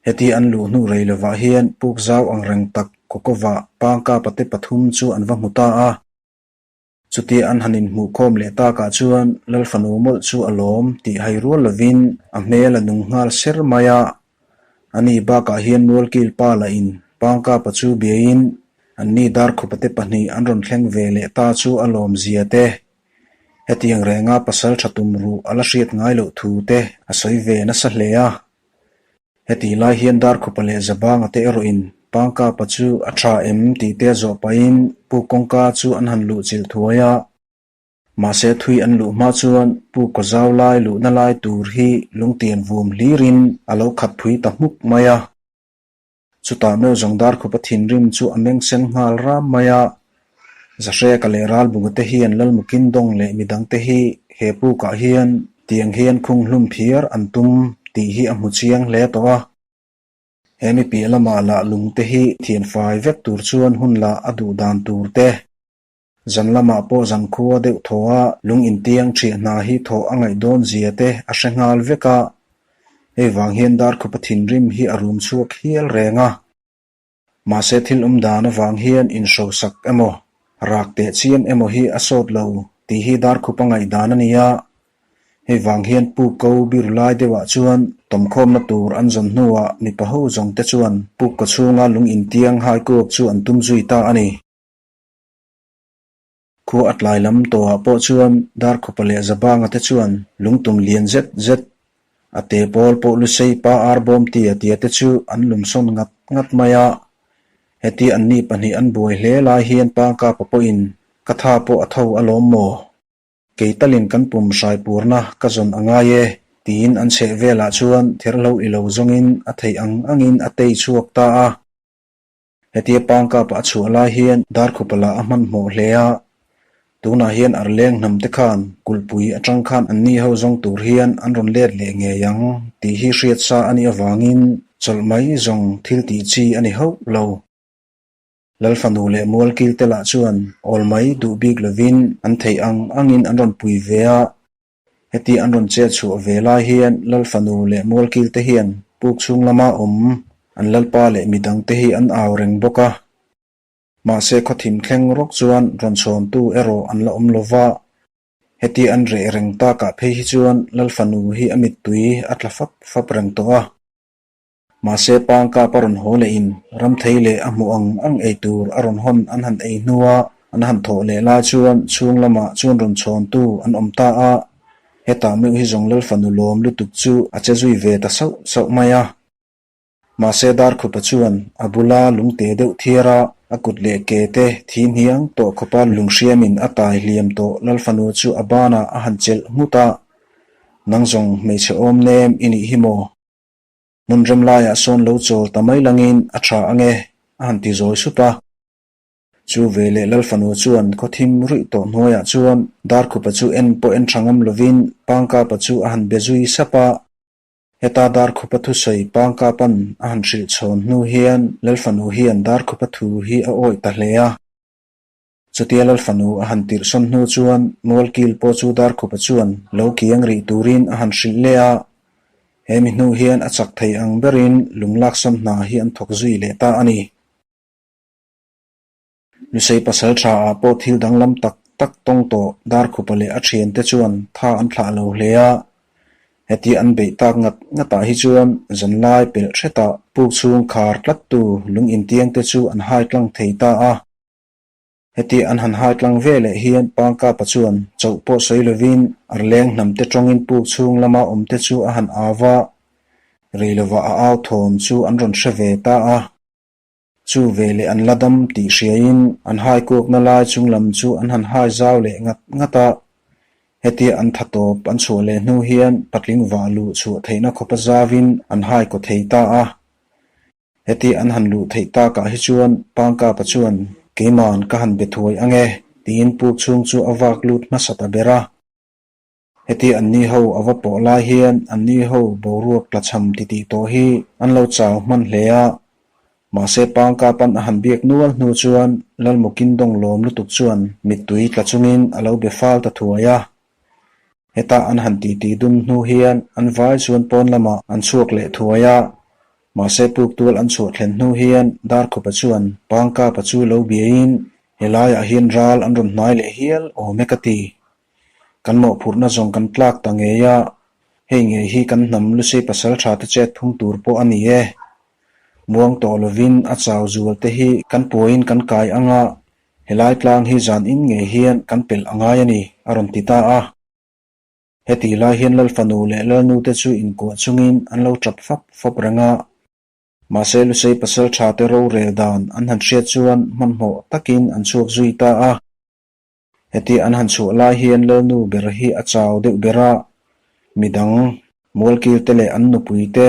Heti an luh hnu rei lovah hian puk zau ang reng tak Kokova Pangkapa te pathum chu an va hmu ta a. Chutia an han inhmuhkhawm leh takah chuan Lalfanu mawlh chu a lawm tih hai rual lovin a hmel a nung nghal ser mai a. Ani bakah hian Mualkil pa lah in Pangkapa chu biain anni Darkhupa te pahnih an rawn thleng ve leh ta chu a lawm zia te Hetiang renga pasal tha tum ruh a la hriat ngai loh thu te a sawi ve nasa hle a. Hetih lai hian Darkhupa leh Zabanga te erawhin Pangkapa chu a tha em tih te a zawh pahin Pu kawngka chu an han luh chilh thuai a. Mahse thui an luh hma chuan Pu Kawzau lai luhna lai tur hi lungtian vum hlirin a lo khat phui ta hmuk mai a. Chutah meuh zawng Darkhupa thinrim chu a meng sen nghal ram mai a. Zahreka leh Ralbunga te hian Lalmukin dawng leh midangte hi he pukah hian tiang hian khung hlum phiar an tum tih hi a hmu chiang hle tawh a. He mi piah lamah lah lungte hi thianfai vek tur chuan hun lah a duh dan tur te. Zan lamah pawh zankhua deuh thaw a lung intiang ṭhiah hna hi thawh a ngaih dawn zia te a hre nghal vek a, hei vang hian Darkhupa thinrim hi a rum chhuak hial reng a. Mahse thil awm dan avang hian inhrosak emaw, rak teh chiam emaw hi a sawt lo tih hi Darkhupa ngaihdan a ni a, hei vang hian puk ko biru lai deuhah chuan tawmkhawmna tur an zawn hnuah mipa ho zawng te chuan puk kaw chhunga lung intiang haikuak chu an tum zui ta a ni. Khua a tlai lam tawhah pawh chuan Darkhupa leh Zabanga te chuan lungtum lian zet zet a te pawl pawh Lusei pa arbawm tia tia te chu an lumsawn ngat ngat mai a. Heti anni pahnih an buai hle lai hian Pangkapa pawhin ka tha pawh a tho alawm maw? Kei talin kan pum hraipurna ka zawn a ngai e tiin an chheh velah chuan therhlo i lo zawngin a theih ang angin a tei chhuak ta a. Hetia Pangkapa a chhuah lai hian Darkhupa lah a hmanhmawh hle a, tunah hian Arleng hnam te khan kulhpui atang khan anni ho zawng tur hian an rawn let leh ngei ang tih hi hriat sa a nih avangin chawlh mai zawng thil tih chi a ni hauh lo. Lalfanu leh Mualkil te lah chuan awl mai duh bik lovin an theih ang angin an rawn pui ve a, Heti an rawn chet chhuah ve lai hian Lalfanu leh Mualkil te hian puk chhung lama awm an Lalpa leh midang te hi an au reng bawk a. Mahse khawthim thleng rawk chuan rawn chhawntu erawh an la awm lo va. Heti an reh reng takah phei hi chuan Lalfanu hi a mittui a tla fap fap reng tawh a. Mahse Pangkap a rawn haw lehin Ramthei leh a hmuh ang ang ei tur a rawn hawn an han ei hnua an han thawh leh lai chuan chhung lamah chuan rawn chhawntu an awm ta a. Hetah meuh hi zawng Lalfanu lawm lutuk chu a che zui ve ta sauh sauh mai a. Mahse Darkhupa chuan a bula lungte deuh thiar a, a kut leh ke te thi hniang tawh khawpa lunghriamin a tai hliam tawh Lalfanu chu a banah a han chelh nghut a, Nang zawng hmeichhe awm nem i nih hi maw? Hmun rem laiah sawn lo chawl ta mai langin a tha ange, a han ti zawi sup a. Chu veleh Lalfanu chuan khaw thim ruih tawh hnuaiah chuan Darkhupa chu en pawh en tha ngam lovin Pangkapa chu a han be zui sap a. Heta Darkhupa thusawi Pangkapan a han hrilh chhawn hnu hian Lalfanu hian Darkhupa thu hi a awih ta hle a. Chutia Lalfanu a han tirhsawn hnu chuan Mualkil pawh chu Darkhupa chuan lo kiang rih turin a han hrilh leh a. He mi hnu hian a chak thei ang berin lunglaksawn hna hi an thawk zui leh ta a ni. Lusei pasal tha ah pawh thil danglam tak tak tawng tawh Darkhupa leh a thiante chuan tha an thlah lo hle a. Heti an beih tak ngat ngatah hi chuan zanlai pelh hretah puk chhung khar tlattu lung intiang te chu an hai tlang thei ta a. Heti an han hai tlang ve leh hian Pangkapa chuan chauh pawh sawi lovin arleng hnam te tawngin puk chhung lama awm te chu a han au va, rei lovah a au thawm chu an rawn hre ve ta a. Chu ve leh an la dam tih hriain an hai kuakna lai chung lam chu an han hai zau leh ngat ngat a. Hetia an tha tawp an chhuah leh hnu hian patling vah luh chhuah theihna khawpa zauin an hai kaw thei ta a. Heti an han luh theih takah hi chuan Pangkapa chuan keiman ka han be thuai ang e tiin puk chhung chu a vak lut hmasa ta ber a. Heti anni ho a va pawh lai hian anni ho boruak tlachham titih tawh hi an lo chau hman hle a. Mahse Pangkapan a han biak nual hnu chuan Lalmukindawng lawm lutuk chuan mittui tla chungin a lo be fal ta thuai a. Heta an han titi dun hnu hian an vai chuan pawn lamah an chhuak leh thuai a, mahse puk tual an chhuah thlen hnu hian Darkhupa chuan Pangkapa chu lo biaiin helaiah hian ral an rawn hnai leh hial awm e ka ti. Kan mawhphurhna zawng kan tlak ta ngei a, hei ngei hi kan hnam Lusei pasal tha te chet phung tur pawh a ni e. Muang tawh lovin a chau zual te hi kan puaiin kan kai ang a, Helai tlang hi zan in ngei hian kan pelh a ngai a ni, a rawn ti ta a. Heti lai hian Lalfanu leh Lalnu te chu inkuah chungin an lo tap fap fap reng a. Mahse Lusei pasal tha te rorel dan an han hriat chuan hmanhmawh takin an chhuak zui ta a. Heti an han chhuah lai hian Lalnu ber hi a chau deuh ber a, midang, Mualkil te leh an nupui te,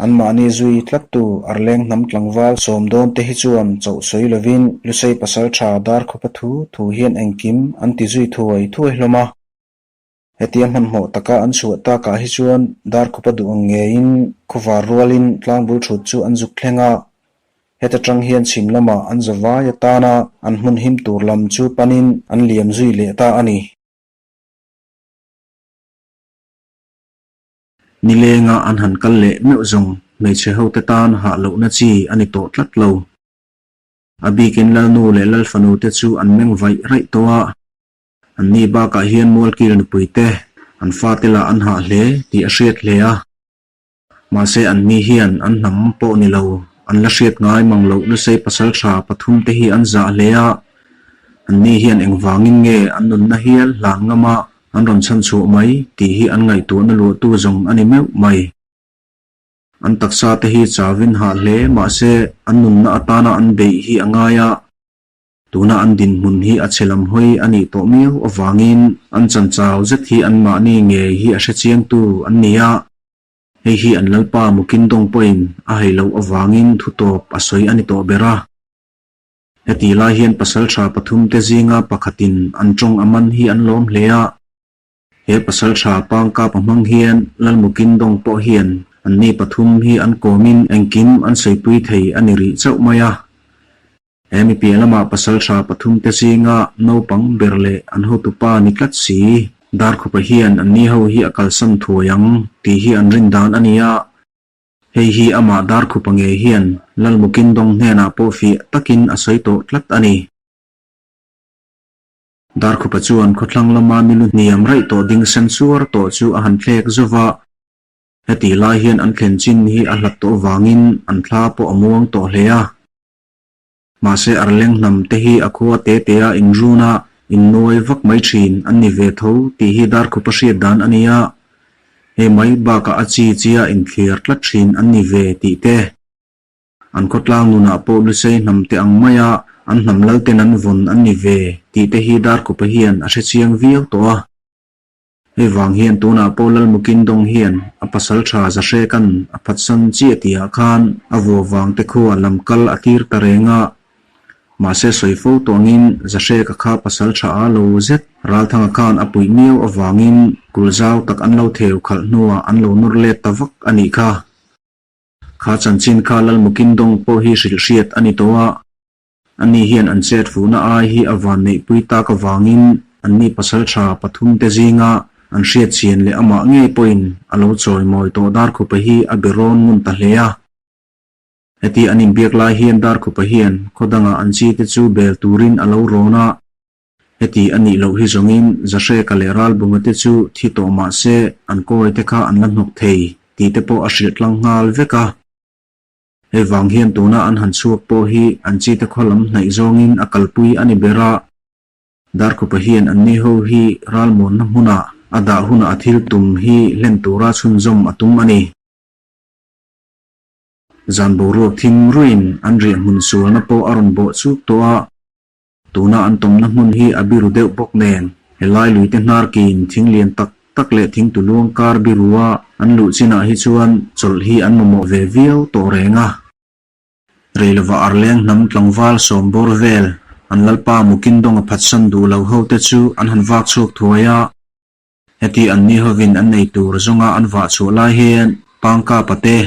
Anmahni zui tlattu Arleng hnam tlangval sawm dawn te hi chuan chauh sawi lovin Lusei pasal tha Darkhupa thu thu hian engkim an ti zui thuai thuai hlawm a. Hetia hmanhmawh taka an chhuah takah hi chuan Darkhupa duh ang ngeiin khawvar rualin tlangbul thut chu an zuk thleng a. Heta tang hian chhim lamah an zavai atana an hmun him tur lam chu panin an liam zui leh ta a ni. Nilenga an han kal leh meuh zawng hmeichhe hote tan hah lohna chi a ni tawh tlat lo. A bikin Lalnu leh Lalfanu te chu an meng vaih raih tawh a, anni bakah hian Mualkil nupui te an fate lah an hah hle tih a hriat hle a. Mahse anni hian an hnam pawh ni lo, an la hriat ngai mang loh Lusei pasal tha pathum te hi an zah hle a, anni hian engvangin nge an nunna hial hlan ngam a, An rawn chhan chhuah mai tih hi an ngaihtuahna luahtu zawng a ni meuh mai. An taksa te hi chauhin hah hle mahse an nunna atana an beih hi a ngai a, tuna an dinhmun hi a chhe lam hawi a nih tawh miau avangin an chan chau zet hi anmahni ngei hi a hrechiangtu an ni a, hei hi an Lalpa Mukindawng pawhin a hei loh avangin thutawp a sawi a ni tawh ber a. Heti lai hian pasaltha pathumte zinga pakhatin an tawng a man hi an lawm hle a. He pasaltha Pangkapa hmang hian Lalmukindawng pawh hian anni pathum hi an kawmin engkim an sawipui thei a ni rih chauh mai a. He mi piah lamah pasaltha pathumte zinga naupang ber leh an hotupa ni tlat si Darkhupa hian anni ho hi a kalsan thuai ang tih hi an rin dan a ni a. Hei hi amah Darkhupa ngei hian Lalmukindawng hnenah pawh fiah takin a sawi tawh tlat a ni. Darkhupa chuan khawthlang lama nilu hniam raih tawh ding sen suar tawh chu a han thlek zauh va. Hetih lai hian an thlen chin hi a hlat tawh vangin an thla pawh a muang tawh hle a. Mahse Arleng hnam te hi a khua te te a inrun a, innuai vak mai thin an ni ve tho tih hi Darkhupa hriat dan a ni a. Hei mai bakah a chi chia inthliar tlat thin an ni ve tih te. An khawtlang nunah pawh Lusei hnam te ang maia an hnam lalten an vawn an ni ve tih te hi Darkhupa hian a hrechiang viau tawh a. Hei vang hian tunah pawh Lalmukin Dawng hian a pasal tha Zahreka'n a phatsan chiah tihah khan a vua vang te khuaa lam kal a tir ta reng a. Mahse sawi fo tawngin Zahreka kha pasal tha a lo zet Ralthanga khan a puih miau avangin kulh zau tak an lo theu khalh hnuah an lo nawr let ta vak a nih kha. Kha chanchin kha Lalmukin Dawng pawh hi hrilh hriat a ni tawh a. Ani hian an chet fuhna ai hi a van neihpui tak avangin anni pasal tha pathumte zinga an hriat chian leh amah ngei pawhin a lo chawimawi tawh Darkhupa hi a be rawn ngun ta hle a. Heti an inbiak lai hian Darkhupa hian khaw dangah an chite chu bel turin a lo rawn a. Heti a nih loh hi zawngin Zahreka leh Ralbunga te chu thi tawh mah se an kawite kha an la hnawk thei tih te pawh a hrilh tlang nghal vek a. Hei vang hian tuna an han chhuak pawh hi an chite khaw lam hnaih zawngin a kalpui a ni ber a. Darkhupa hian anni ho hi ralmuanna hmunah a dah hunah a thil tum hi hlen tura chhunzawm a tum a ni. Zan boruak thim ruiin an riahhmun sualna pawh a rawn bawh chuk tawh a. Tuna an tawmna hmun hi a biru deuh bawk nen, helai luite hnar kin thing lian tak tak leh thing tuluang kar birua an luh chinah hi chuan chawlh hi an mamawh ve viau tawh reng a. Reilova Arleng hnam tlangval sawmbawr vel an lalpa Mukindawng a phatsan duh lo ho te chu an han vak chhuak thuai a. Heti an ni hovin an nei tur zawnga an vah chhuah lai hian Pangkapa te,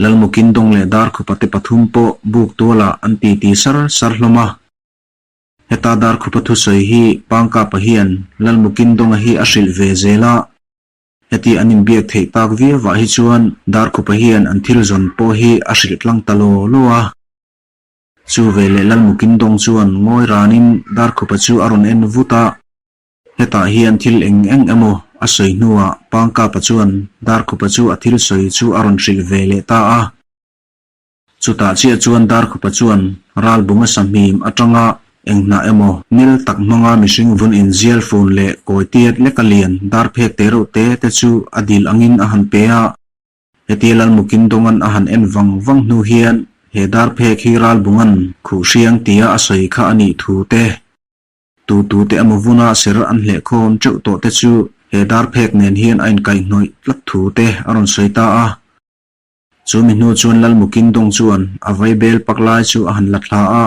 Lalmukindawng leh Darkhupa te pathum pawh buk tualah an titi sar sar hlawm a. Heta Darkhupa thusawi hi Pangkapa hian Lalmukindawnga hi a hrilh ve zel a, heti an inbiak theih tak viauah hi chuan Darkhupa hian an thil zawn pawh hi a hrilh tlang ta law law a. Chu veleh Lalmukindawng chuan ngawi ranin Darkhupa chu a rawn en vut a, hetah hian thil eng eng emaw a sawi hnuah Pangkapa chuan Darkhupa chu a thil sawi chu a rawn hrilh ve leh ta a. Chutah chiah chuan Darkhupa chuan Ralbunga sahmim atanga eng hnah emaw nel tak hmanga mihring vun inzial fun leh kawi tiat leka lian dar phek te reuh te te chu a dil angin a han pe a. Hetia Lalmukin Dawngan a han en vang vang hnu hian he dar phek hi Ralbungan khuh hriang tia a sawi kha a nih thu te, tu tu te emaw vuna ser an hleh khawm teuh tawh te chu he dar phek nen hian a inkaihhnawih tlat thu te a rawn sawi ta a. Chu mi hnu chuan Lalmukin Dawng chuan a vaibel pak lai chu a han la thla a,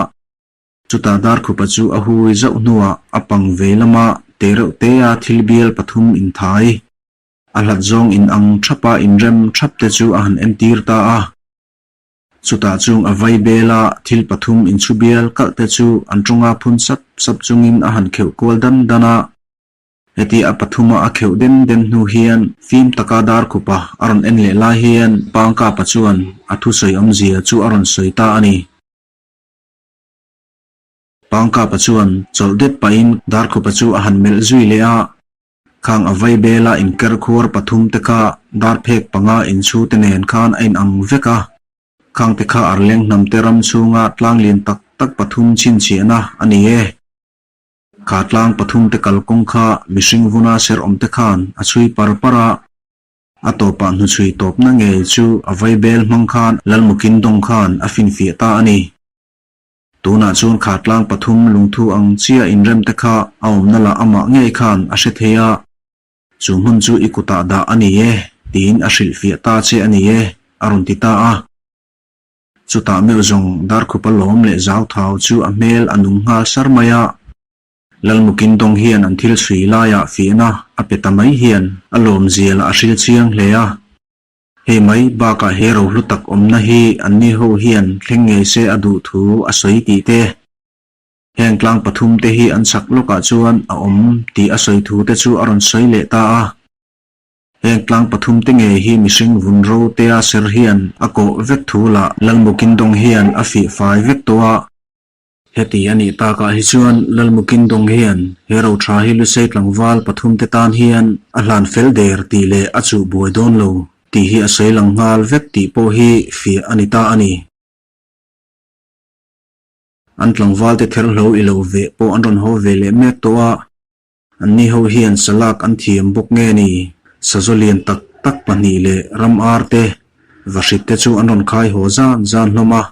chutah Darkhupa chu a hui zauh hnuah a pang ve lama te reuh te a thil bial pathum inthai, a hlat zawng in ang thapa inrem thap te chu a han entir ta a. Chutah chung a vaibela thil pathum inchhu bial kalh te chu an tawnga phun sap sap chungin a han kheuh kual dan dan a. Heti a pathuma a kheuh den den hnu hian fim taka Darkhupa a rawn en leh lai hian Pangkapa chuan a thusawi awmzia chu a rawn sawi ta a ni. Pangkapa chuan chawlh det pahin Darkhupa chu a han melh zui leh a, khang a vaibela inker khuar pathum te kha darphek panga inchhu te nen khan a inang vek a, khang te kha Arleng hnamte ram chhunga tlang lian tak tak pathum chhinchhiahna a ni e. Kha tlang pathumte kalkawng kha mihring vuna ser awmte khan a chhui par par a, a tawpah hnuchhui tawpna ngei chu a vaibel hmang khan Lalmukin Dawng khan a finfiah ta a ni. Tunah chuan kha tlang pathum lungthu ang chiah inremte kha a awmna lah amah ngei khan a hre thei a, chu hmun chu i kutah dah a ni e tiin a hrilhfiah ta che a ni e, a rawn ti ta a. Chutah meuh zawng Darkhupa lawm leh Zauthau chu a hmel a nung nghal sar mai a. Lalmukin Dawng hian an thil chhui laiah fiahna a pe ta mai hian a lawmzia lah a hril chiang hle a. Hei mai bakah he rohlu tak awmna hi anni ho hian thleng ngei se a duh thu a sawi tih te, heng tlang pathum te hi an chak lawkah chuan a awm tih a sawi thu te chu a rawn sawi leh ta a. Heng tlang pathum te ngei hi mihring vun ro tea ser hian a kawh vek thu lah Lalmukindawng hian a fih fai vek tawh a. Heti a nih takah hi chuan Lalmukindawng hian he ro tha hi Lusei tlangval pathum te tan hian a hlan fel der tih leh a chuh buai dawn lo tih hi a sawi lang nghal vek tih pawh hi fiah a ni ta a ni. An tlangvalte therhlo i lo veh pawh an rawn haw ve leh mek tawh a, anni ho hian salak an thiam bawk nge ni? Sazaw lian tak tak pahnih leh ram ar te, vahrit te chu an rawn khai haw zan zan hlawm a.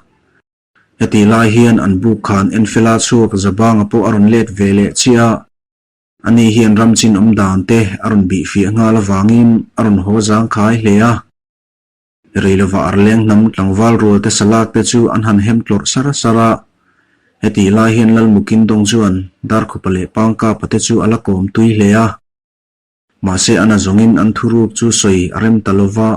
Hetih lai hian an buk khan Enfela chhuak Zabanga pawh a rawn let ve leh chiah a. Ani hian ram chin awm dan te a rawn bih fiah nghal avangin a rawn haw zangkhai hle a. Rei lova arleng hnam tlangval rual te salak te chu an han hem tlawrh sar sar a. Hetih lai hian Lalmukindawng chuan Darkhupa leh Pangkapa te chu a la kawm tui hle a. Mahse a nazawngin an thuruk chu sawi a rem ta lova.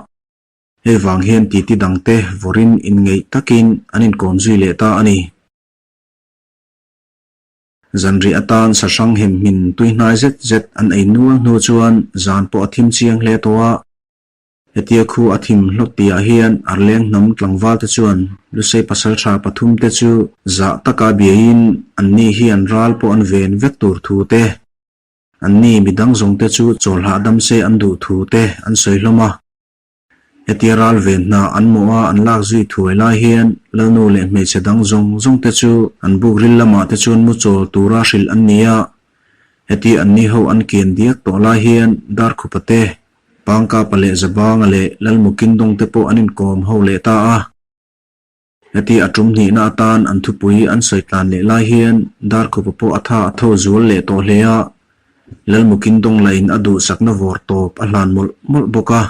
Hei vang hian titi dangte vawrin inngeih takin an inkawm zui leh ta a ni. Zanriah atan sa hrang hem hmin tuihnai zet zet an ei nual hnu chuan zan pawh a thim chiang hle tawh a. Hetia khu a thim hlawt tihah hian Arleng hnam tlangval te chuan Lusei pasaltha pathum te chu zah taka biaiin anni hian ral pawh an ven vek tur thu te, anni midang zawng te chu chawl hahdam se an duh thu te an sawi hlawm a. Hetia ral ven hna an mawh a an lak zui thuai lai hian Lalnu leh hmeichhe dang zawng zawng te chu an buk ril lamah te chuan mu chawl tura hrilh an ni a. Hetia anni ho an kian diak tawh lai hian Darkhupa te, Pangkapa leh Zabanga leh Lalmukindawng te pawh an inkawm ho leh ta a. Heti a tum hnihna atan an thupui an sawi tlan leh lai hian Darkhupa pawh a tha a tho zual leh tawh hle a, Lalmukindawng lahin a duhsakna vawr tawp a hlan mawlh mawlh bawk a.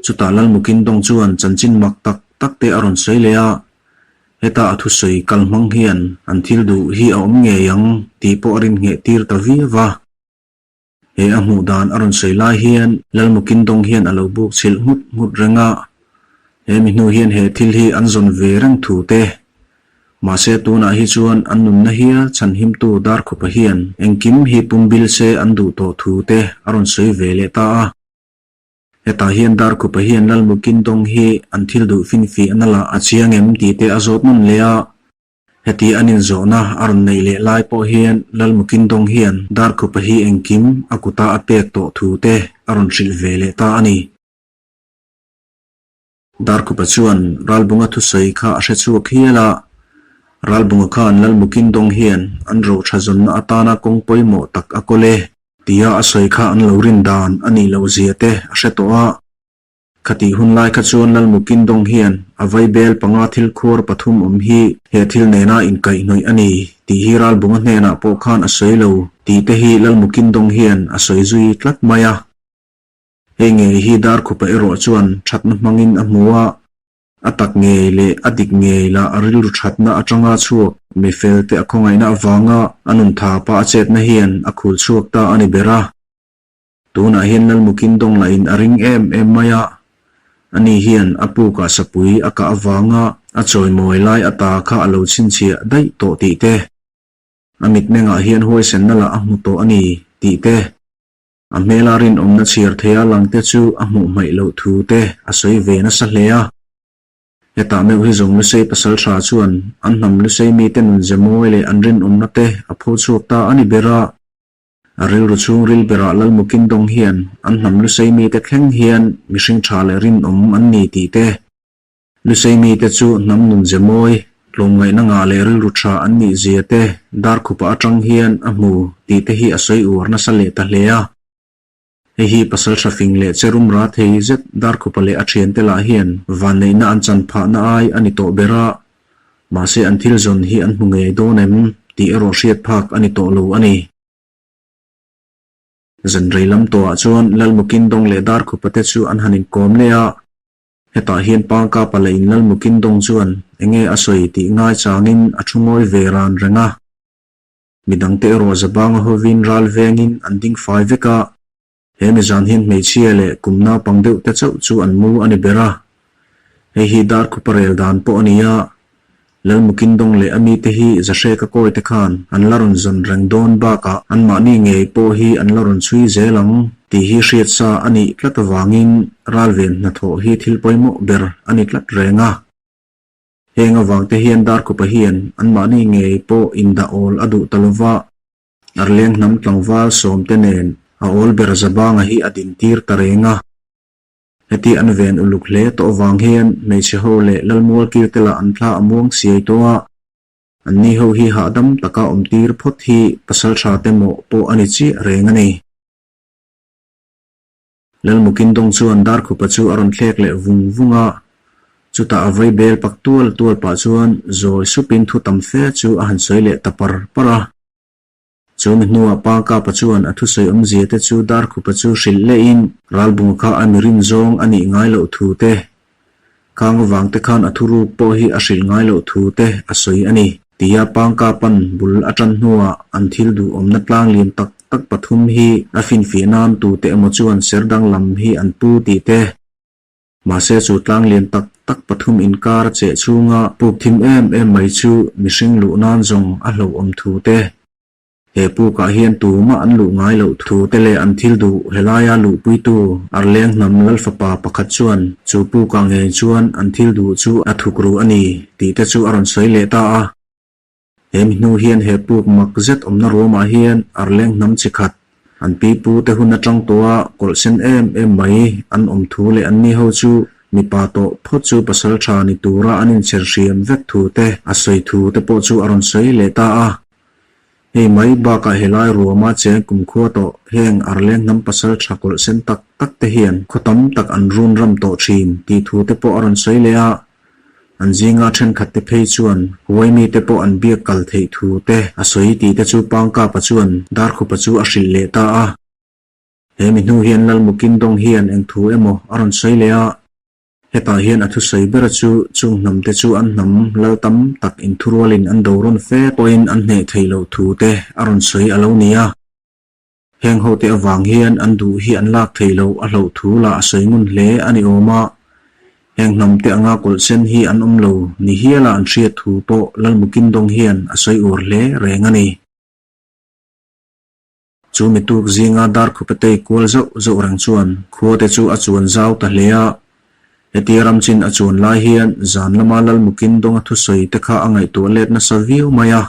Chutah Lalmukindawng chuan chanchin mak tak tak te a rawn sawi leh a, heta a thusawi kal hmang hian an thil duh hi a awm ngei ang tih pawh a rinngeh tir ta viau va. He a hmuh dan a rawn sawi lai hian Lalmukindawng hian a lo buk chhilh nghut nghut reng a, he mi hnu hian he thil hi an zawn ve reng thu te. Mahse tunah hi chuan an nunna hial chhanhimtu Darkhupa hian engkim hi pumbil se an duh tawh thu te a rawn sawi ve leh ta a. Hetah hian Darkhupa hian Lalmukindawng hi an thil duh finfiahna lah a chiang em tih te a zawt nawn leh a. Heti an inzawhna a rawn neih leh lai pawh hian Lalmukindawng hian Darkhupa hi engkim a kuta a pek tawh thu te a rawn hrilh ve leh ta a ni. Darkhupa chuan Ralbunga thusawi kha a hre chhuak hial a, Ralbunga khan Lalmukindawng hian an rohṭha zawnna atana kawng pawimawh tak a kawl e tia a sawi kha an lo rin dan a nih loh zia te a hre tawh a. Khatih hun lai kha chuan Lalmukindawng hian a vaibel panga thil khuar pathum awm hi he thil nena inkaihhnawih a ni tih hi Ralbunga hnenah pawh khan a sawi lo tih te hi Lalmukindawng hian a sawi zui tlat mai a. Hei ngei hi Darkhupa erawh chuan thatna hmangin a hmu a, a tak ngei leh a dik ngei lah a rilru thatna atanga chhuak mifel te a khawngaihna avanga a nun thapa a chetna hian a khul chhuak ta a ni ber a. Tunah hian Lalmukindawng lahin a ring em em mai a, ani hian a pukah sapui a kah avanga a chawimawi lai ata kha a lo chhinchhiah daih tawh tih te, a mitmengah hian huaisenna lah a hmu tawh a ni tih te, a hmela rinawmna chhiar theia lang te chu a hmuh hmaih loh thu te a sawi ve nasa hle a. Hetah meuh hi zawng Lusei pasal tha chuan an hnam Lusei mite nunze mawi leh an rinawmna te a pho chhuak ta a ni ber a. A rilru chhungril berah Lalmukindawng hian an hnam Lusei mite thleng hian mihring tha leh rinawm an ni tih te, Lusei mite chu hnam nunze mawi, tlawmngaihna ngah leh rilru tha an nih zia te Darkhupa atang hian a hmu tih te hi a sawi uar nasa leh ta hle a. Hei hi pasal tha fing leh cherum ra thei zet Darkhupa leh a thiante lah hian vanneihna an chan phahna ai a ni tawh ber a, mahse an thil zawn hi an hmu ngei dawn em tih erawh hriat phak a ni tawh lo a ni. Zanrei lam tawhah chuan Lalmukindawng leh Darkhupa te chu an han inkawm leh a, hetah hian Pangkapa leh in Lalmukindawng chuan enge a sawi tih ngaichangin a thu ngawi ve ran reng a. Midangte erawh Zabanga hovin ral vengin an ding fai vek a, he mizan hian hmeichhia leh kum naupang deuh te chauh chu an mu a ni ber a. Hei hi Darkhupa rel dan pawh a ni a, Lalmukindawng leh a mite hi Zahreka kawi te khan an la rawn zawn reng dawn bakah anmahni ngei pawh hi an la rawn chhui zel ang tih hi hriat sa a nih tlat avangin ralven hnathawh hi thil pawimawh ber a ni tlat reng a. Heng avangte hian Darkhupa hian anmahni ngei pawh indah awl a duh ta lova, Arleng hnam tlangval sawmte nen a awl ber Zabanga hi a dintir ta reng a. Heti an ven uluk hle tawh avang hian hmeichhe ho leh Lalmual kil te lah an thla a muang siai tawh a. Anni ho hi hahdam taka awm tir phawt hi pasaltha te mawh pawh a ni chiah reng a ni. Lalmukindawng chuan Darkhupa chu a rawn thlek leh vung vung a, chutah a vai bel pak tual tual pah chuan zawi supin thu tam fe chu a han sawi leh ta par par a. Chu mi hnuah Pa Kapa chuan a thusawi awmzia te chu Darkhupa chu hrilh lehin Ralbunga kha a mi rin zawng a nih ngai loh thu te, Khang avang te khan a thuruk pawh hi a hrilh ngai loh thu te a sawi a ni. Tia Pangkapan bul a tan hnuah an thil duhawmna tlang lian tak tak pathum hi a finfiah nan tute emaw chuan ser danglam hi an pu tih te. Mahse chu tlang lian tak tak pathum inkar a cheh chhunga puk thim em em mai chu mihring luh nan zawng a hlauhawm thu te. He pukah hian tumah an luh ngai loh thu te leh an thil duh helaia luhpuitu Arleng hnam Lalfapa pakhat chuan chu pukah ngei chuan an thil duh chu a thuk ru a ni tih te chu a rawn sawi leh ta a. He mi hnu hian he puk mak zet awmna ruamah hian Arleng hnam chi khat an pipu te hun atang tawha kawlh sen em em mai an awm thu leh anni ho chu mipa tawh phawt chu pasal tha ni tura an inchher hriam vek thu te a sawi thu te pawh chu a rawn sawi leh ta a. Hei mai bakah helai ruama cheng kumkhua tawh heng Arleng hnam pasal tha kawlh sen tak tak te hian khaw tam tak an run ram tawh thin tih thu te pawh a rawn sawi leh a. An zinga thenkhat te phei chuan Huaimi te pawh an biak kal theih thu te a sawi tih te chu Pangkapa chuan Darkhupa chu a hrilh leh ta a. He mi hnu hian Lalmukindawng hian eng thu emaw a rawn sawi leh a. Hetah hian a thusawi bera chu chung hnam te chu an hnam lal tam tak inthurualin an do rawn fe pawhin an hneh theih loh thu te a rawn sawi a lo ni a. Heng hote avang hian an duh hi an lak theih loh a hloh thu lah a sawi ngun hle a ni awm a. Heng hnam te anga kawlh sen hi an awm lo ni hiala an hriat thu pawh Lalmukindawng hian a sawi uar hle reng a ni. Chu mi tuk zinga Darkhupa tei kual zauh zauh reng chuan khua te chu a chuan zau ta hle a. Hetia ramchin a chuan lai hian zan lama Lalmukin dawnga thusawi te kha a ngaihtuah let nasa viau mai a.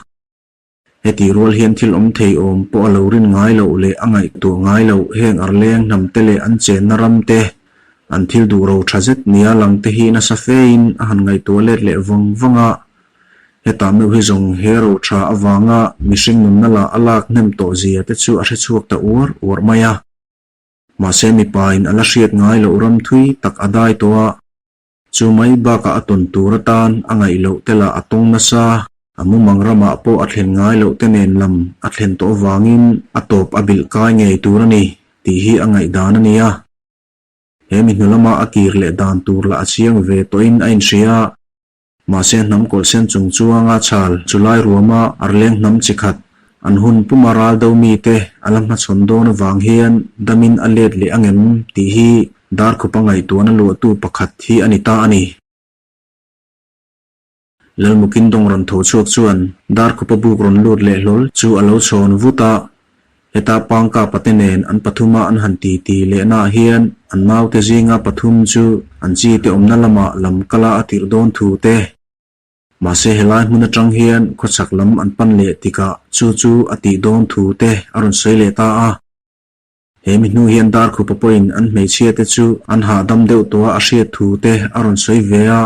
Hetih rual hian thil awm thei awm pawh a lo rin ngai loh leh a ngaihtuah ngai loh heng arleng hnam te leh an chenna ram te, an thil duh ro tha zet nia lang te hi nasa fein a han ngaihtuah let leh vang vang a. Hetah meuh hi zawng he ro tha avanga mihring nunna lah a lak hnem tawh zia te chu a hre chhuak ta uar uar mai a. Mahse mipa in a la hriat ngai loh ram thui tak a dai tawh a, chu mai bakah a tawn tur atan a ngaih loh te lah a tawng nasa, a mumang ramah pawh a thlen ngai loh te nen lam a thlen tawh avangin a tawp a bilh kai ngei tur a ni tih hi a ngaihdan a ni a. He mi hnu lama a kir leh dan tur lah a chiang ve tawhin a inhria a. Mahse hnam kawlhsen chung chuanga chhal chulai ruama arleng hnam chi khat an hun puma ral do mite a la hmachhawn dawn avang hian damin a let leh angem tih hi Darkhupa ngaihtuahna luahtu pakhat hi a ni ta a ni. Lalmukindawng rawn tho chhuak chuan Darkhupa buk rawn lut leh hlawl chu a lo chhawn vut a, Heta Pangkapa te nen an pathuma an han titi lehnaah hian an naute zinga pathum chu an chi te awmna lamah lam kala a tirh dawn thu te. Mahse helai hmun atang hian khawchhak lam an pan leh tikah chu chu a tih dawn thu te a rawn sawi leh ta a. He mi hnu hian Darkhupa pawhin an hmeichhia te chu an hahdam deuh tawha a hriat thu te a rawn sawi ve a.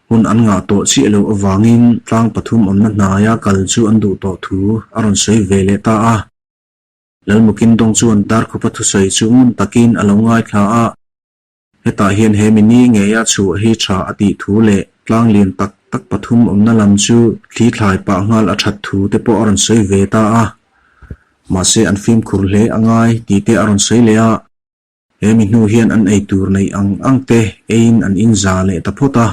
Hun an ngah tawh chiah loh avangin tlang pathum awmna hnaia kal chu an duh tawh thu a rawn sawi ve leh ta a. Lalmukindawng chuan Darkhupa thusawi chu ngun takin a lo ngaithla a. Hetah hian he mi ni ngeia chhuah hi tha a tih thu leh tlang lian tak tak pathum awmna lam chu thli thlai pah nghal a that thu te pawh a rawn sawi ve ta a. Mahse an fimkhur hle a ngai tih te a rawn sawi leh a. He mi hnu hian an ei tur neih ang ang te eiin an inza leh ta phawt a.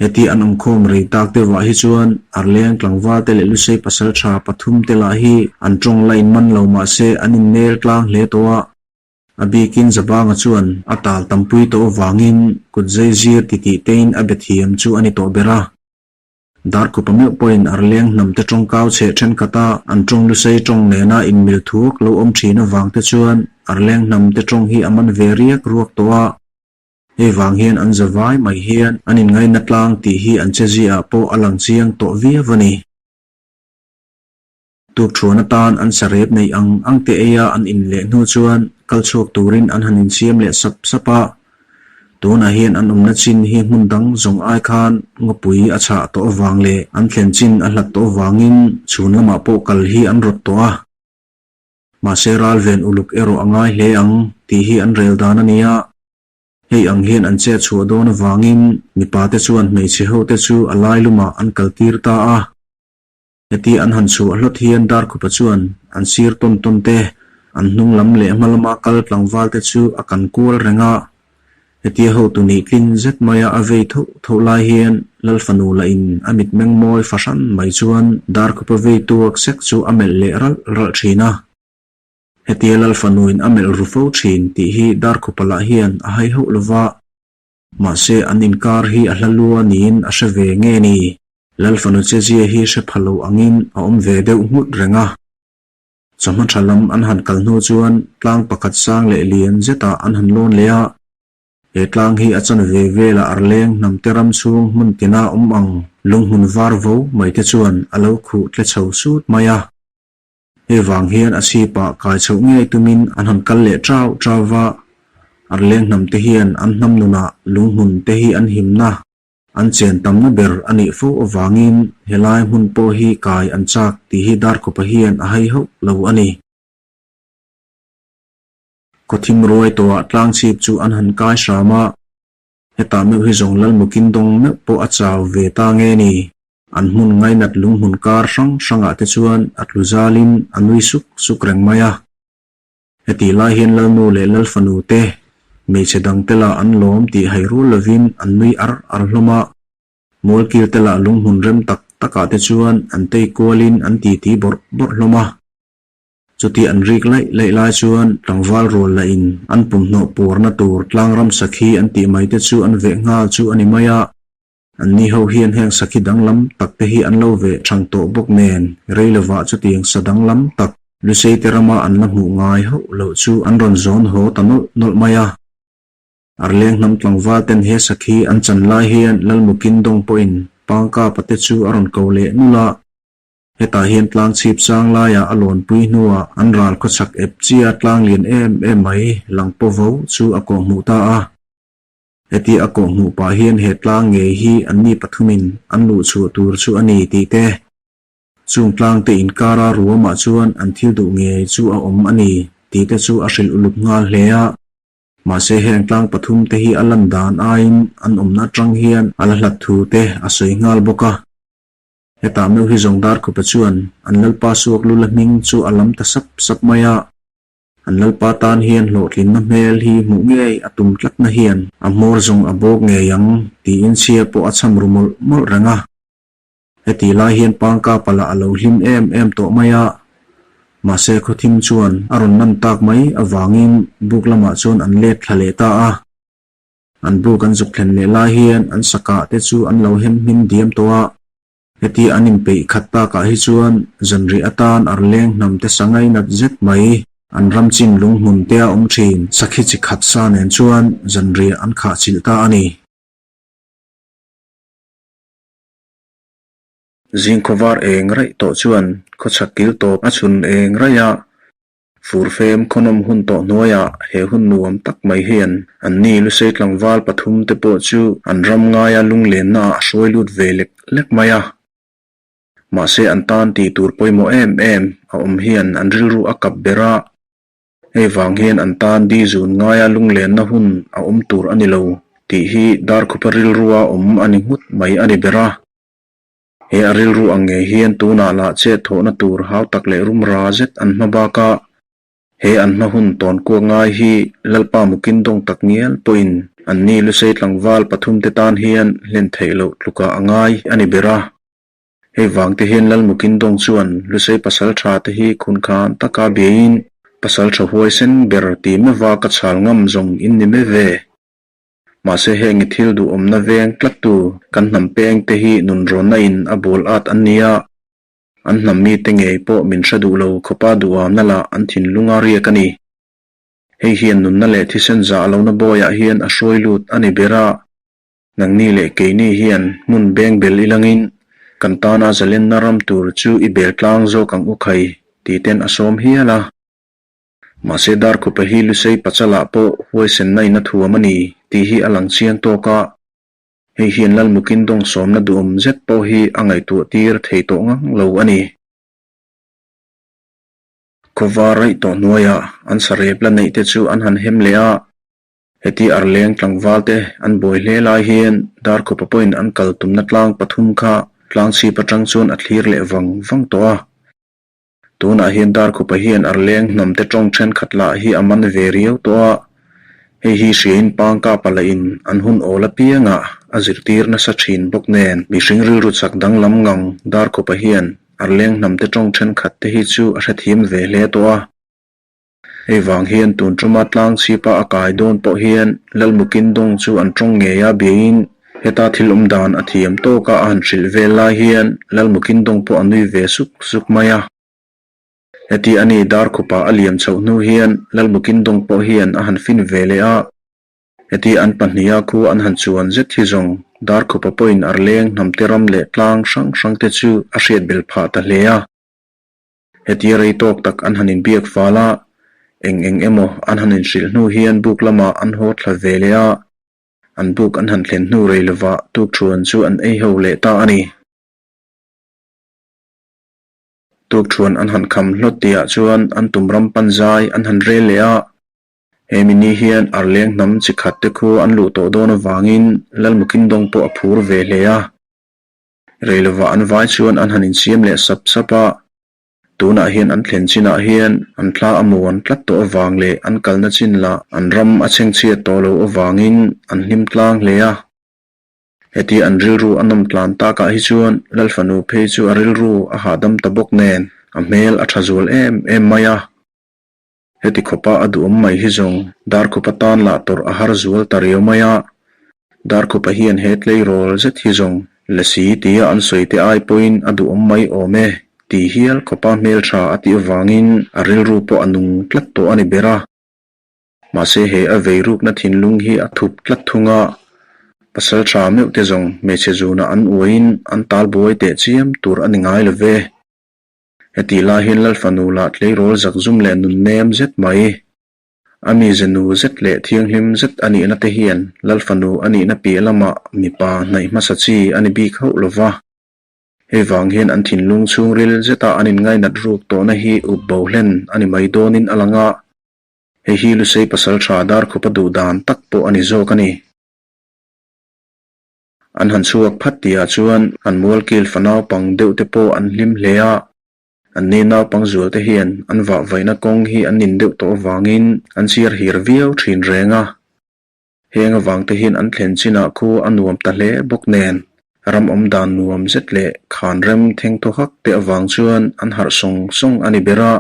Heti an awmkhawm rei tak deuhah hi chuan Arleng tlangval te leh Lusei pasal tha pathum te lah hi an tawng la inman lo mahse an innel tlang hle tawh a. A bikin Zabanga chuan a tal tampui tawh avangin kut zai zir titih tein a be thiam chu a ni tawh ber a. Darkhupa meuh pawhin Arleng hnam te tawngkau chheh thenkhat a an tawng Lusei tawng nena inmil thuak lo awm thin avang te chuan Arleng hnam te tawng hi a man ve riak ruak tawh a. Hei vang hian an zavai mai hian an inngaina tlang tih hi an cheziah pawh a lang chiang tawh viau a ni. Tukṭhuan atan an sarep neih ang ang te eia an in leh hnu chuan kal chhuak turin an han insiam leh sap sap a. Tunah hian an awmna chin hi hmun dang zawng ai khan ngawpui a chhah tawh avang leh an thlen chin a hlat tawh avangin chhun lamah pawh kal hi an rawt tawh a. Mahse ral ven uluk erawh a ngai hle ang tih hi an rel dan a ni a. Hei ang hian an chet chhuah dawn avangin mipa te chuan hmeichhe ho te chu a lai lumah an kal tir ta a. Heti an han chhuah hlawt hian Darkhupa chuan an sir tawn tawn te, an hnung lam leh hma lama kal tlangval te chu a kan kual reng a. Hetia hotu nih tlin zet maia a vei tho tho lai hian Lal fanu lah in a mitmeng mawi fahran mai chuan Darkhupa vei tuak sek chu a melh leh ralh ralh thin a. Hetia Lal fanu in a melh ru fo thin tih hi Darkhupa lah hian a hai hauh lova. Mahse an inkar hi a hla lua niin a hre ve nge ni? Lal fanu chezia hi hre pha lo angin a awm ve deuh nghut reng a. Chawhma tha lam an han kal hnu chuan tlang pakhat sang leh lian zetah an han lawn leh a. He tlang hi a chanve velah arleng hnamte ram chhung hmun tina awm ang lunghmun var vo mai te chuan a lo khuh tle chho sut mai a. Hei vang hian a chhipah kai chhoh ngei tumin an han kal leh chau chau va, arleng hnamte hian an hnam nunah lunghmun te hi an himna. An chen tamna ber a nih fo avangin helai hmun pawh hi kai an chak tih hi Darkhupa hian a hai hauh lo a ni. Khawthim ruai tawhah tlang chhip chu an han kai hram a, hetah meuh hi zawng Lalmukin dawng meuh pawh a chau ve ta nge ni? An hmun ngainat lunghmun kar hrang hrangah te chuan a tlu zalin a nui suk suk reng mai a. Hetih lai hian Lalnu leh Lalfanu te, hmeichhe dang te lah an lawm tih hai rual lovin an nui ar ar hlawm a. Mualkil te lah lunghmun rem tak takah te chuan an tei kualin an titi bawrh bawrh hlawm a. Chuti an rik laih laih lai chuan tlangval rual lahin an pumhnawh puarna tur tlangram sakhi an tih mai te chu an veh nghal chu a ni mai a. Anni ho hian heng sakhi danglam tak te hi an lo veh thang tawh bawk nen rei lovah chutiang sa danglam tak Lusei te rama an la hmuh ngai hauh loh chu an rawn zawn haw ta nawlh nawlh mai a. Arleng hnam tlangval ten he sakhi an chan lai hian Lalmukin dawng pawhin Pangkapa te chu a rawn ko leh nulh a. Hetah hian tlang chhip sang laiah a lawnpui hnuah an ral khawchhak ep chia tlang lian em em mai lang paw vo chu a kawhhmuh ta a. Heti a kawhhmuh pah hian he tlang ngei hi anni pathumin an luh chhuah tur chu a ni tih te, chung tlang te inkara ruamah chuan an thil duh ngei chu a awm a ni tih te chu a hrilh uluk nghal hle a. Mahse heng tlang pathum te hi a lan dan aiin an awmna atang hian a la hlat thu te a sawi nghal bawk a. Hetah meuh hi zawng Darkhupa chuan an Lalpa suak lula hming chu a lam ta sap sap mai a. An Lalpa tan hian hlawhtlinna hmel hi hmuh ngei a tum tlatna hian a hmawr zawng a bawk ngei ang tiin chhia pawh a chham ru mawlh mawlh reng a. Hetih lai hian Pangka pala a lo hlim em em tawh mai a, mahse khawthim chuan a rawn nan tak mai avangin buk lamah chuan an let thla leh ta a. An buk an zuk thlen leh lai hian an sakah te chu an lo hem hmin diam tawh a. Heti an inpeih khat takah hi chuan zanriah atan arleng hnam te sa ngainat zet mai, an ram chin lunghmun te a awm thin sakhi chi khat sa nen chuan zanriah an khah chilh ta a ni. Zingkhaw var eng raih tawh chuan khawchhak kil tawp a chhun eng raih a, Furfem khawnawm hun tawh hnuaiah he hun nuam tak mai hian anni Lusei tlangval pathum te pawh chu an ram ngaia lunglenna ah a hruai lut ve lek lek mai a. Mahse an tan tih tur pawimawh em em a awm hian an rilru a kap ber a, hei vang hian an tan di zun ngaia lunglenna hun a awm tur a ni lo tih hi Darkhupa rilrua awm a ni nghut mai a ni ber a. He a rilru ang ngei hian tunah lah chet thawhna tur hau tak leh rum ra zet an hma bak a, he an hma hun tawn kuak ngai hi Lalpa mukin dawng tak ngial pawhin anni Lusei tlangval pathumte tan hian hlen theih loh tlukah a ngai a ni ber a. Hei vang te hian Lal mukin dawng chuan Lusei pasal tha te hi khunkhan taka biain pasal tha huaisen ber ti meuha ka chhal ngam zawng in ni mai ve. Mahse heng i thil duhawmna veng tlattu kan hnam peng te hi nunrawnna in a bawl at an ni a, an hnam mite ngei pawh min hre duh lo khawpa duhamna lah an thinlung a riak a ni. Hei hian nunna leh thisen zah lohna bawiah hian a hruai lut a ni ber a, nangni leh keini hian hmun beng bel ilangin kan tana zalenna ram tur chu i bel tlang zawk ang u khai tih ten a sawm hial a. Mahse Darkhupa hi Lusei Pachalah pawh huaisenna in a thuam a ni tih hi a lang chiang tawk a. Hei hian Lalmukin dawngsawmna duhawm zet pawh hi a ngaihtuah tir thei tawh ngang lo a ni. Khawvar raih tawh hnuaiah an sarep la neih te chu an han hem leh a. Heti arleng tlangval te an buai hle lai hian Darkhawpa pawhin an kal tumna tlang pathum kha tlangchhip atang chuan a thlir leh vang vang tawh a. Tunah hian Darkhupa hian arleng hnam te tawng thenkhat lah hi a man ve riau tawh a, hei hi hriain Pangkapa lahin an hun awl apiangah a zirtir nasa thin bawk nen mihring rilru chak danglam ngang Darkhupa hian arleng hnam te tawng thenkhat te hi chu a hrethiam ve hle tawh a. Hei vang hian tun tuma tlang chhipa a kai dawn pawh hian Lalmukin dawng chu an tawng ngei a biain heta thil awm dan a thiam tawka a han hrilh vel lai hian Lalmukin dawng pawh a nui ve suk suk mai a. Heti a ni Darkhupa a liam chhoh hnu hian Lalmukin dawng pawh hian a han fin ve leh a. Heti an pahniha khu an han chuan zet hi zawng Darkhupa pawhin arleng hnamte ram leh tlang hrang hrangte chu a hriat bel phah ta hle a. Hetia rei tawk tak an han inbiak fal a, eng eng emaw an han inhrilh hnu hian buk lamah an haw thla ve leh a, an buk an han thlen hnu rei lovah tukthuan chu an ei ho leh ta a ni. Tukthuan an han kham hlawt tihah chuan an tum ram pan zai an han rel leh a, he mi ni hian arleng hnam chi khat te khu an luh tawh dawn avangin Lalmukindawng pawh a phur ve hle a. Rei lovah an vai chuan an han insiam leh sap sap a, tunah hian an thlen chinah hian an thla a muan tlat tawh avang leh an kalna chin lah an ram a chhengchhiat tawh loh avangin an hlim tlang hle a. Hetia an rilru a nawm tlan takah hi chuan Lalfanu phei chu a rilru a hahdam ta bawk nen a hmel a tha zual em em mai a. Heti khawpa a duhawm mai hi zawng Darkhupa tan lah tawrh a har zual ta riau mai a. Darkhupa hian he tleirawl zet hi zawng Lasi tia an sawi te ai pawhin a duhawm mai awm e ti hial khawpa hmeltha a tih avangin a rilru pawh a nung tlat tawh a ni ber a. Mahse he a vei rukna thinlung hi a thup tlat thung a, pasal tha meuh te zawng hmeichhe zunah an uaiin an tal buai teh chiam tur a ni ngai lo ve. Hetih lai hian Lalfanu lah tleirawl zakzum leh nun nem zet mai. A mize nu zet leh thianghlim zet a nihna te hian Lalfanu a nihna piah lamah mipa hnaih hmasa chi a ni bik hauh lo va. Hei vang hian an thinlung chhungril zeta an inngainat ruk tawhna hi up bo hlen a ni mai dawnin a lang a. Hei hi Lusei pasal tha Darkhupa duh dan tak pawh a ni zawk a ni. An han chhuak phat tihah chuan an mualkil fa naupang deuh te pawh an hlim hle a, anni naupang zual te hian an vahvaihna kawng hi an nin deuh tawh avangin an chhiar hir viau thin reng a. Heng avang te hian an thlen chinah khu a nuam ta hle bawk nen, ram awm dan nuam zet leh khan rem theng thaw hak te avang chuan an harh sawng sawng a ni ber a.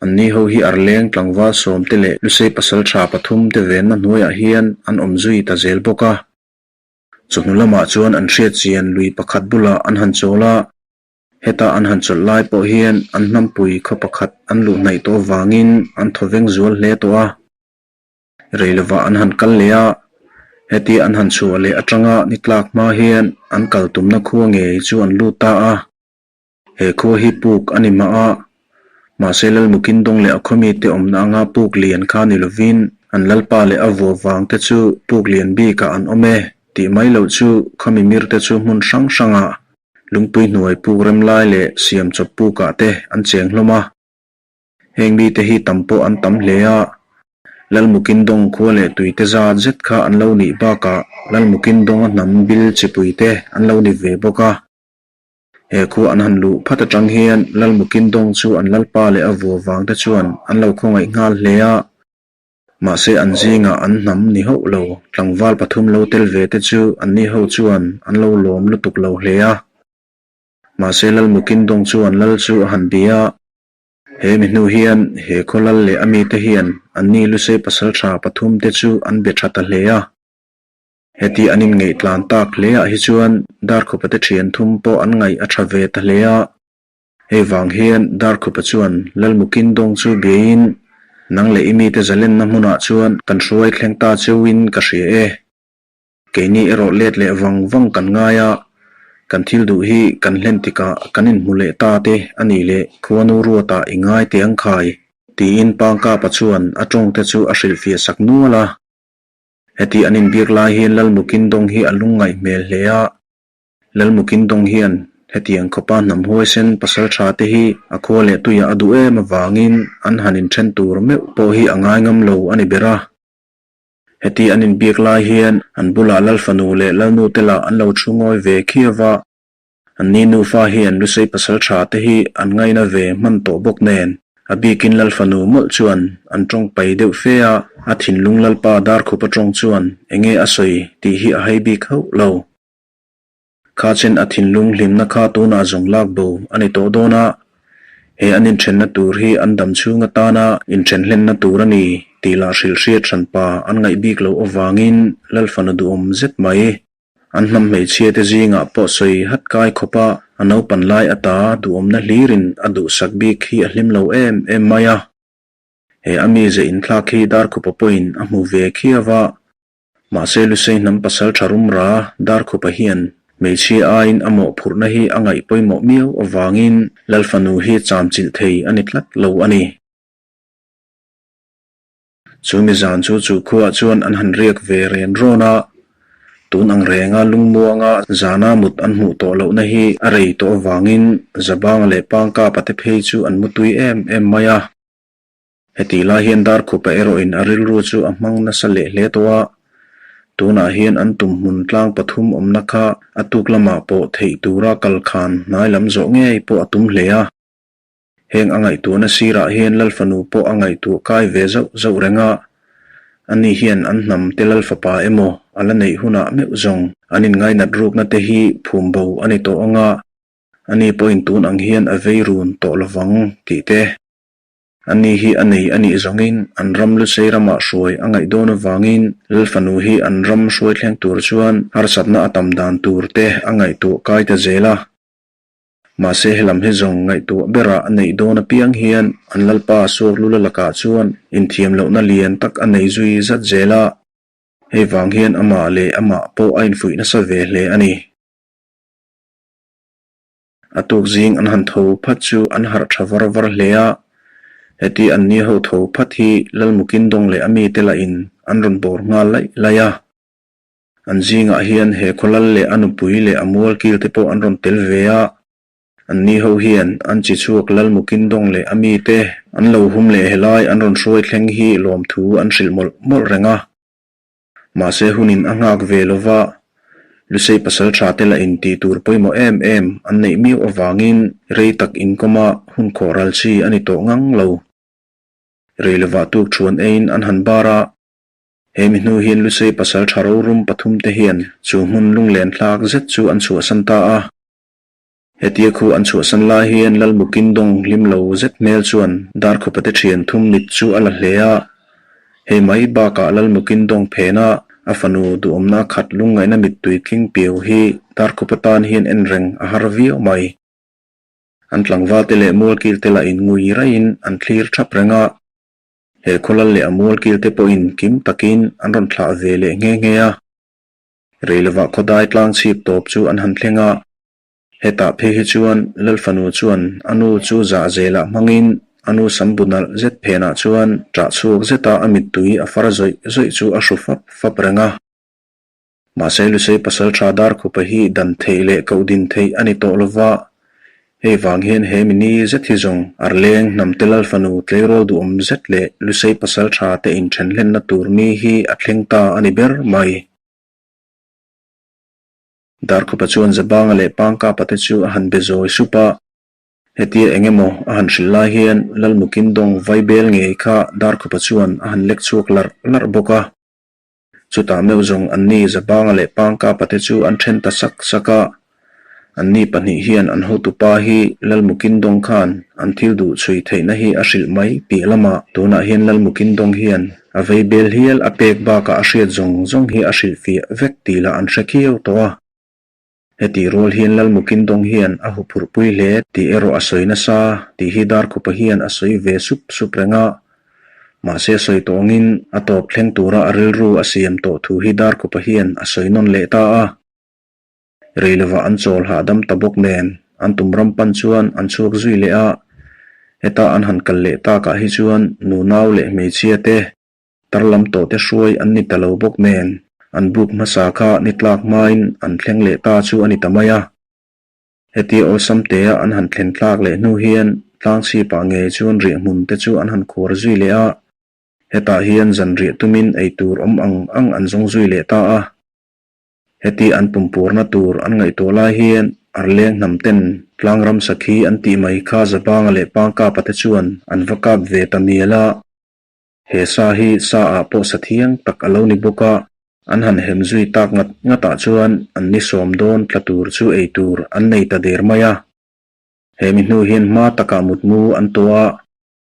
Anni ho hi Arleng tlangval sawmte leh Lusei pasal tha pathum te venna hnuaiah hian an awm zui ta zel bawk a. Chawhnu lamah chuan an hriat chian lui pakhat bulah an han chawl a, heta an han chawlh lai pawh hian an hnampui khaw pakhat an luh hnaih tawh avangin an thaw veng zual hle tawh a. Rei lovah an han kal leh a, hetia an han chhuah leh atanga ni tlak hma hian an kal tumna khua ngei chu an lut ta a. He khua hi puk a ni mah a, mahse Lalmukindawng leh a khawmite awmna anga puk lian kha ni lovin an lalpa leh a vua vang te chu puk lian bikah an awm e tih mai loh chu khawmi mir te chu hmun hrang hrangah lungpui hnuai puk rem lai leh siam chawp pukah te an cheng hlawm a. Heng mite hi tam pawh an tam hle a, Lalmukindawng khua leh tuite zat zet kha an lo nih bakah Lalmukindawnga hnam bil chipuite an lo ni ve bawk a. He khua an han luh phat atang hian Lalmukindawng chu an lalpa leh a vua vang te chuan an lo khawngaih nghal hle a. Mahse an zingah an hnam ni hauh lo, tlangval pathum lo tel ve te chu anni ho chuan an lo lawm lutuk lo hle a. Mahse Lalmukindawng chuan lal chu a han bia a. He mi hnu hian he khaw lal leh a mite hian anni Lusei pasal tha pathum te chu an be tha ta hle a. Heti an inngeih tlan tak hle ah hi chuan Darkhupa te thian thum pawh an ngaih a tha ve ta hle a. Hei vang hian Darkhupa chuan Lalmukindawng chu biain nang leh i mite zalenna hmunah chuan kan hruai thleng ta cheuin ka hria e. Keini erawh let leh vang vang kan ngai a, kan thil duh hi kan hlen tikah kan inhmu leh ta te a nih leh khuanu ruatah i ngai teh ang khai, tiin Pangkapa chuan a tawngte chu a hrilhfiah sak nual a. Heti an inbiak lai hian Lalmukindawng hi a lungngaih hmel hle a. Lalmukindawng hian hetiang khawpa hnam huaisen pasal tha te hi a khua leh tuiah a duh em avangin an han inthen tur meuh pawh hi a ngai ngam lo a ni ber a. Heti an inbiak lai hian an bulah Lalfanu leh Lalnu te lah an lo thu ngawi ve khiau a. Anni nufa hian Lusei pasal tha te hi an ngaina ve hman tawh bawk nen, a bikin Lal fanu mawlh chuan an tawng pai deuh fe a, a thinlung Lalpa Darkhupa tawng chuan enge a sawi tih hi a hai bik hauh lo. Kha chen a thinlung hlimna kha tunah zawng lak bo a ni tawh dawn a, he an inthenna tur hi an dam chhung atana inthen hlenna tur a ni tih lah hrilh hriat hranpa an ngaih bik loh avangin Lal fanu duhawm zet mai An hnam hmeichhia te zingah pawh sawi hat kai khawp a, a naupan lai ata duhawmna hlirin a duhsak bik hi a hlim lo em em mai a. He a mize inthlak hi Darkhupa pawhin a hmu ve khiau a, mahse Lusei hnam pasal tha rumra Darkhupa hian hmeichhia aiin a mawhphurhna hi a ngaih pawimawh miau avangin Lalfanu hi chamchilh thei a ni tlat lo a ni. Chu mizan chu chu khuaah chuan an han riak ve ren rawn a, tun ang renga lungmuanga zana mut an hmuh tawh lohna hi a rei tawh avangin Zabanga leh Pangkapa te phei chu an mutui em em mai a. Hetih lai hian Darkhupa erawhin a rilru chu a hmang nasa leh hle tawh a, tunah hian an tum hmun tlang pathum awmna kha a tuk lamah pawh theih tura kal khan hnai lam zawh ngei pawh a tum hle a. Heng a ngaihtuahna sirah hian Lalfanu pawh a ngaihtuah kai ve zauh zauh reng a, ani hian an hnam te Lalfapa emaw a la neih hunah meuh zawng an inngainat rukna te hi phum bo a ni tawh ang a, ani pawhin tun ang hian a vei run tawh lovang tih te. Ani hi a nei a nih zawngin an ram Lusei ramah hruai a ngaih dawn avangin Lalfanu hi an ram hruai thleng tur chuan harsatna a tam dan tur te a ngaihtuah kai ta zel a. Mahse helam hi zawng ngaihtuah berah a neih dawn apiang hian an Lalpa Suaklula lakah chuan inthiam lohna lian tak a nei zui zat zel a, hei vang hian amah leh amah pawh a infuih nasa ve hle a ni. A tuk zing an han tho phat chu an harh tha var var hle a, heti an ni ho tho phat hi Lalmukindawng leh a mite lahin an rawn bawr nghal laih laih a. An zingah hian he khawlal leh a nupui leh a mualkil te pawh an rawn tel ve a, anni ho hian an chi chhuak Lalmukindawng leh a mite an lo hum leh helai an rawn hruai thleng hi lawmthu an hrilh mawlh mawlh reng a. Mahse hunin a nghak ve lo va, Lusei pasal tha te lah in tih tur pawimawh em em an neih miau avangin rei tak inkawm a hun khawh ral chi a ni tawh ngang lo. Rei lovah tuk thuan eiin an han bar a. He mi hnu hian Lusei pasal tha rorum pathumte hian chu hmun lunglen hlak zet chu an chhuahsan ta a. Hetia khu an chhuahsan lai hian Lalmukindawng hlim lo zet hmel chuan Darkhawpate thian thum mit chu a la hle a. Hei mai bakah Lalmukindawng phena a fanu duhawmna khat lungngaihna mittui tling piau hi Darkhawpa tan hian en reng a har viau mai. An tlangvalte leh mualkilte lah in ngui raiin an thlir thap reng a. He khawlal leh a mualkil te pawhin kim takin an rawn thlah ve leh nghe nghe a. Rei lovah khawdai tlang chhip tawp chu an han thleng a. Hetah phei hi chuan Lalfanu chuan a nu chu zah zelah hmangin a nu sam bu nalh zet phenah chuan ṭah chhuak zeta a mittui a far zawih zawih chu a hru fap fap reng a. Mahse Lusei pasal tha Darkhupa hi dan theih leh koh din theih a ni tawh lova, hei vang hian he mini zet hi zawng Arleng hnamte Lalfanu tleirawl duhawm zet leh Lusei pasal tha te inthen hlenna tur ni hi a thleng ta a ni ber mai. Darkhupa chuan Zabanga leh Pangkapa te chu a han be zawi sup a, hetia eng emaw a han hrilh lai hian Lalmukindawng vaibel ngei kha Darkhupa chuan a han lek chhuak larh larh bawk a. Chutah meuh zawng anni Zabanga leh Pangkapa te chu an then ta sak sak a. Anni pahnih hian an hotupa hi Lalmukindawng khan an thil duh chhui theihna hi a hrilh mai piah lamah tunah hian Lalmukindawng hian a vei bel hial a pek bakah a hriat zawng zawng hi a hrilhfiah vek tih lah an hre khiau tawh a. Hetih rual hian Lalmukindawng hian a huphurhpui hle tih erawh a sawi nasa tih hi Darkhupa hian a sawi ve sup sup reng a. Mahse a sawi tawh angin a tawp thleng tura a rilru a siam tawh thu hi Darkhupa hian a sawi nawn leh ta a. Rei lovah an chawl hahdam ta bawk nen an tum ram pan chuan an chhuak zui leh a. Heta an han kal leh takah hi chuan nunau leh hmeichhia te. Tar lam tawhte hruai an ni ta lo bawk nen, an buk hmasa kha ni tlak hmain an thleng leh ta chu a ni ta mai a. Hetia awlsam tea an han thlen tlak leh hnu hian tlang chhipah ngei chuan riahhmun te chu an han khuar zui leh a, hetah hian zan riah tumin ei tur awm ang ang an zawng zui leh ta a. Heti an pumpuarna tur an ngaihtuah lai hian Arleng hnam ten tlang ram sakhi an tih mai kha Zabanga leh Pangkapa te chuan an va kap ve ta mial a. He sa hi sa ah pawh sa thiang tak a lo ni bawk a, an han hem zui tak ngat ngat ah chuan an ni sawm dawn tla tur chu ei tur an nei ta der mai a. He mi hnu hian hma takah mutmu an tuah a,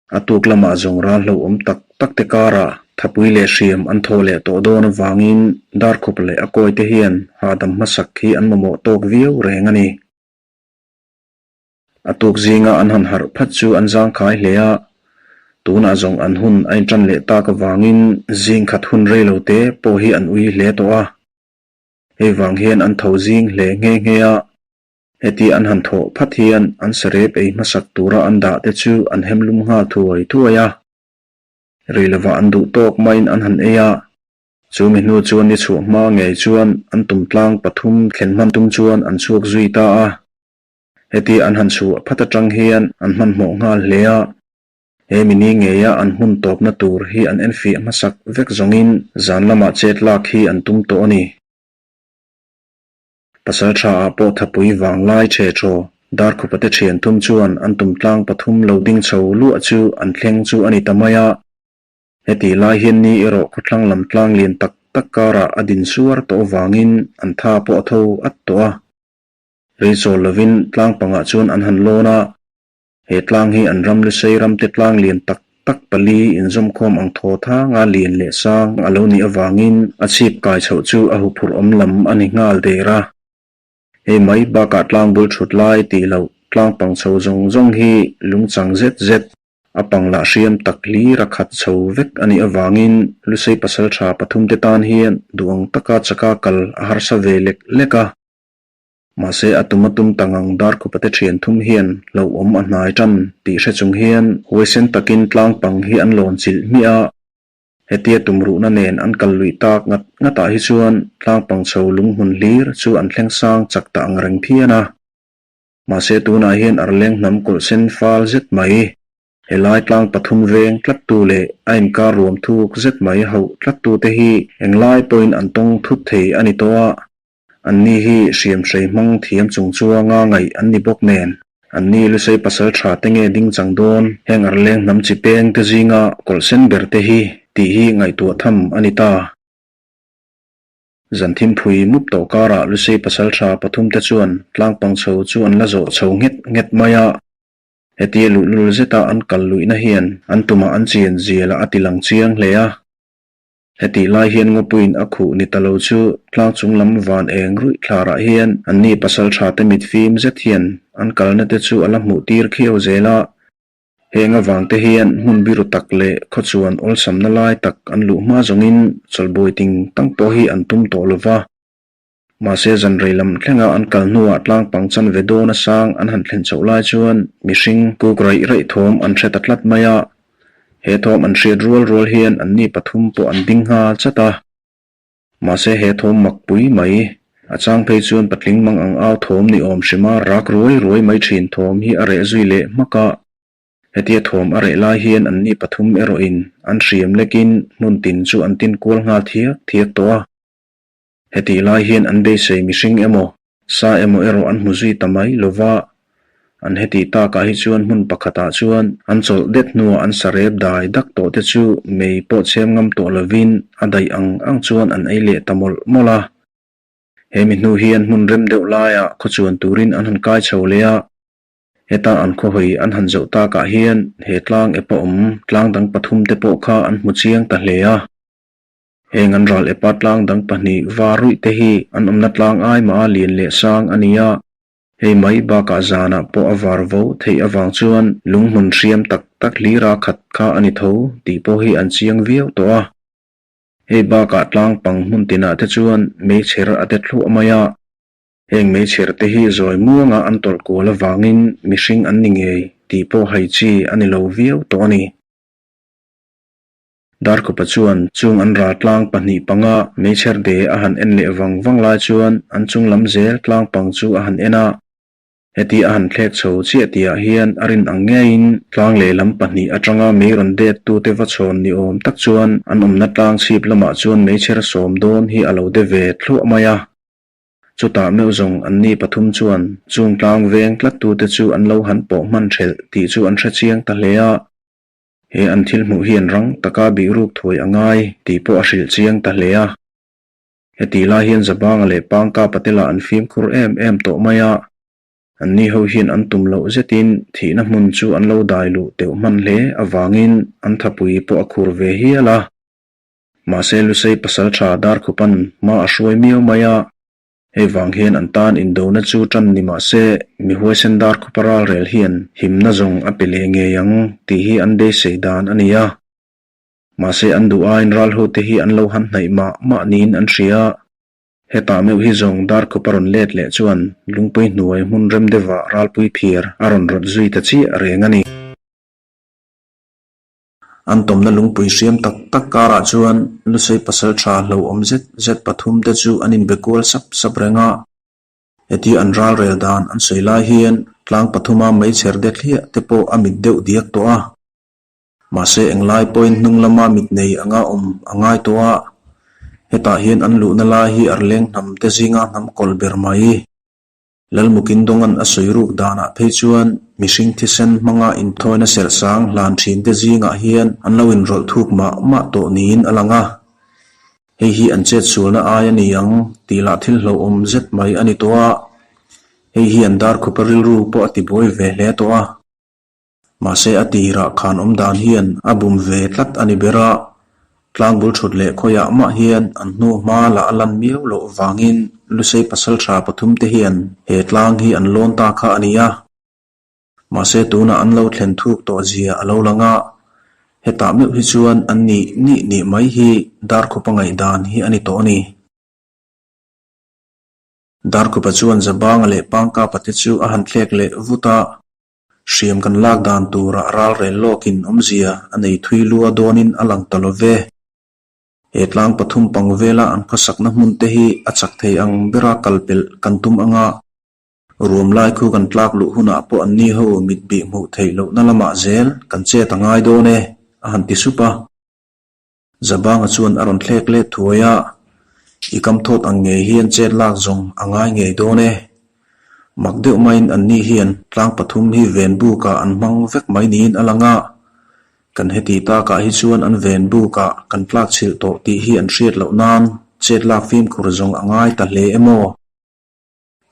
A tuk lamah zawng ral hlauhawm tak tak te karah thapui leh hriam an thaw leh tawh dawn avangin Darkhup leh a kawi te hian hahdam hmasak hi an mamawh tawk viau reng a ni. A tuk zinga an han harh phat chu an zangkhai hle a, tunah zawng an hun a intan leh tak avangin zing khat hun rei lo te pawh hi an ui hle tawh a. Hei vang hian an tho zing hle nghe nghe a. Heti an han thawh phat hian an sarep ei hmasak tura an dah te chu an hem lum nghal thuai thuai a. Rei lovah an duh tawk maiin an han ei a. Chu mi hnu chuan ni chhuah hma ngei chuan an tum tlang pathum thlen hman tum chuan an chhuak zui ta a. Heti an han chhuah phat atang hian an hmanhmawh nghal hle a. He mi ni ngeia an hmun tawpna tur hi an enfiah hmasak vek zawngin zan lamah chet lak hi an tum tawh a ni. Pasal tha ah pawh thapui vang lai che thaw Darkhupa te thian thum chuan an tum tlang pathum lo ding chho luah chu an thleng chu a ni ta mai a. Heti lai hian ni erawh khawthlang lam tlang lian tak tak karah a din suar tawh avangin an tha pawh a tho at tawh a. Rei chawl lovin tlang pangah chuan an han lawn a. He tlang hi an ram Lusei ramte tlang lian tak tak pali inzawmkhawm ang thaw thanga lian leh sang a lo nih avangin a chhip kai chhoh chu a huphurh awm lam a ni nghal der a. Hei mai bakah tlang bul thut lai tih loh tlang pang chho zawng zawng hi lungchang zet zet a pang lah hriam tak hlir a khat chho vek a nih avangin Lusei pasaltha pathumte tan hian duh ang taka chaka kal a harsa ve lek lek a. Mahse a tum a tum ta ngang Darkhupa te thian thum hian hlauhawm a hnai tan tih hre chung hian huaisen takin tlang pang hi an lawn chilh hmiah a. Hetia tumruhna nen an kal luih tak ngat ngatah hi chuan tlang pang chho lunghmun hlir chu an thleng sang chak ta ang reng phian a. Mahse tunah hian arleng hnam kawlh sen fal zet mai, helai tlang pathum veng tlattu leh a inkar ruam thuk zet mai hauh tlattu te hi englai pawhin an tawng thut thei a ni tawh a. Anni hi hriamhrei hmang thiam chung chuanga ngaih an ni bawk nen, anni Lusei pasal tha te nge ding chang dawn, heng arleng hnam chi peng te zinga kawlh sen ber te hi tih hi ngaihtuah tham a ni ta. Zan thimphui mup tawh karah Lusei pasal tha pathum te chuan tlangpang chho chu an la zawh chho nghet nghet mai a. Hetia luhlul zeta an kal luihna hian an tumah an chian zialah a ti lang chiang hle a. Hetih lai hian ngawpuiin a khuh ni ta lo chu tlang chung lam van eng ruih thlarah hian anni pasal tha te mit fim zet hian an kalna te chu a la hmuh tir khiau zel a. Heng avang te hian hmun biru tak leh khawchuan awlsamna lai tak an luh hma zawngin chawlhbawi ting tang pawh hi an tum tawh lo va. Mahse zan rei lam thlenga an kal hnuah tlang pang chan ve dawn a sang an han thlen chhoh lai chuan mihring kuk raih raih thawm an hre ta tlat mai a. He thawm an hriat rual rual hian anni pathum pawh an ding nghal chat a. Mahse he thawm mak pui mai, a chang phei chuan patling mang ang au thawm ni awm hrima rak ruai ruai mai thin thawm hi a reh zui leh hmak a. Hetia thawm a reh lai hian anni pathum erawhin an hriam lekin hmun tin chu an tin kual nghal thiak thiak tawh a. Hetih lai hian an beisei mihring emaw, sa emaw erawh an hmu zui ta mai lo va, an hetih takah hi chuan hmun pakhatah chuan an chawlh det hnuah an sarep dai dak tawh te chu mei pawh chhem ngam tawh lovin a daih ang ang chuan an ei leh ta mawlh mawlh a. He mi hnu hian hmun rem deuh laiah khawchuan turin an han kai chho leh a, heta an khawhawi an han zoh takah hian he tlang epa awm tlang dang pathum te pawh kha an hmu chiang ta hle a. Heng an ral epa tlang dang pahnih var ruih te hi an awmna tlang ai mah a lian leh sang a ni a, hei mai bakah zanah pawh a var vo theih avang chuan lunghmun hriam tak tak hlira khat kha a ni tho tih pawh hi an chiang viau tawh a. Hei bakah tlang pang hmun tinah te chuan meichher a de thluah mai a, heng meichher te hi zawi muanga an tawlh kual avangin mihring an ni ngei tih pawh hai chi a ni lo viau tawh a ni. Darkawpa chuan chung an ral tlang pahnih panga meichher de a han en leh vang vang lai chuan an chung lam zel tlang pang chu a han en a. Heti a han thlek chho chiah tihah hian a rin ang ngeiin tlang lehlam pahnih atanga mei rawn det tute va chhawn ni awm tak chuan an awmna tlang chhip lamah chuan meichher sawm dawn hi a lo de ve thluah mai a. Chutah meuh zawng anni pathum chuan chung tlang veng tlat tute chu an lo han pawh hman thelh tih chu an hre chiang ta hle a. He an thil hmuh hian rang taka bihruk thuai a ngai tih pawh a hrilh chiang ta hle a. Heti lai hian Zabanga leh Pangka Patela an fimkhur em em tawh mai a, anni ho hian an tum loh zetin thihna hmun chu an lo dai luh teuh hman hle avangin an thapui pawh a khur ve hial a. Mahse Lusei pasal tha Darkhupan hma a hruai miau mai a, hei vang hian an tan indona chu tan ni mah se mi huaisen Darkhupa ralrel hian himna zawng a pe leh ngei ang tih hi an beisei dan a ni a. Mahse an duh aiin ral hote hi an lo han hnaih mah mah niin an hria. Hetah meuh hi zawng Darkhawp a rawn let leh chuan lungpui hnuai hmun rem deuhah ralpui phiar a rawn rawt zui ta chiah reng a ni. An tawmna lungpui hriam tak tak karah chuan Lusei pasal tha hlauhawm zet zet pathum te chu an inbe kual sap sap reng a. Heti an ralrel dan an sawi lai hian tlang pathuma meichher de thliah te pawh a mit deuh diak tawh a. Mahse englai pawhin hnung lama mit nei anga awm a ngai tawh a, hetah hian an luhna lai hi arleng hnam te zinga hnam kawl ber mai. Lalmukin Dawngan a sawi ruk danah phei chuan mihring thisen hmanga inthawina serh sang hlan thin te zingah hian an lo inrawlh thuk mah mah tawh niin a lang a. Hei hi an chetsualna ai a ni ang tih lah thil hlauhawm zet mai a ni tawh a, hei hian Darkhupa rilru pawh a tibuai ve hle tawh a. Mahse a tirah khan awm dan hian a bum ve tlat a ni ber a, tlangbul thut leh khawiah mah hian an hnu hma lah a lan miau loh vangin Lusei pasaltha pathum te hian he tlang hi an lawn ta kha a ni a. Mahse tunah an lo thlen thuk tawh zia a lo lang a, hetah meuh hi chuan an nih nih nih mai hi Darkhupa ngaihdan hi a ni tawh a ni. Darkhupa chuan Zabanga leh Pangkapa te chu a han thlek leh vut a. Hriam kan lak dan turah ralrel lawkin awmzia a nei thui lua dawnin a lang ta lo ve. He tlang pathum pang vela an khawsakna hmun te hi a chak thei ang bera kal pelh kan tum anga ruam lai khu kan tlak luh hunah pawh anni ho mit bih hmuh theih lohna lamah zel kan chet a ngai dawn e, a han ti sup a. Zabanga chuan a rawn thlek let thuai a, I kam thawt ang ngei hian chet lak zawng a ngai ngei dawn e. Mak deuh maiin anni hian tlang pathum hi ven bukah an hmang vek mai niin a lang a, kan heti takah hi chuan an ven bukah kan tlak chhilh tawh tih hi an hriat loh nan chet lak fimkhur zawng a ngai ta hle emaw?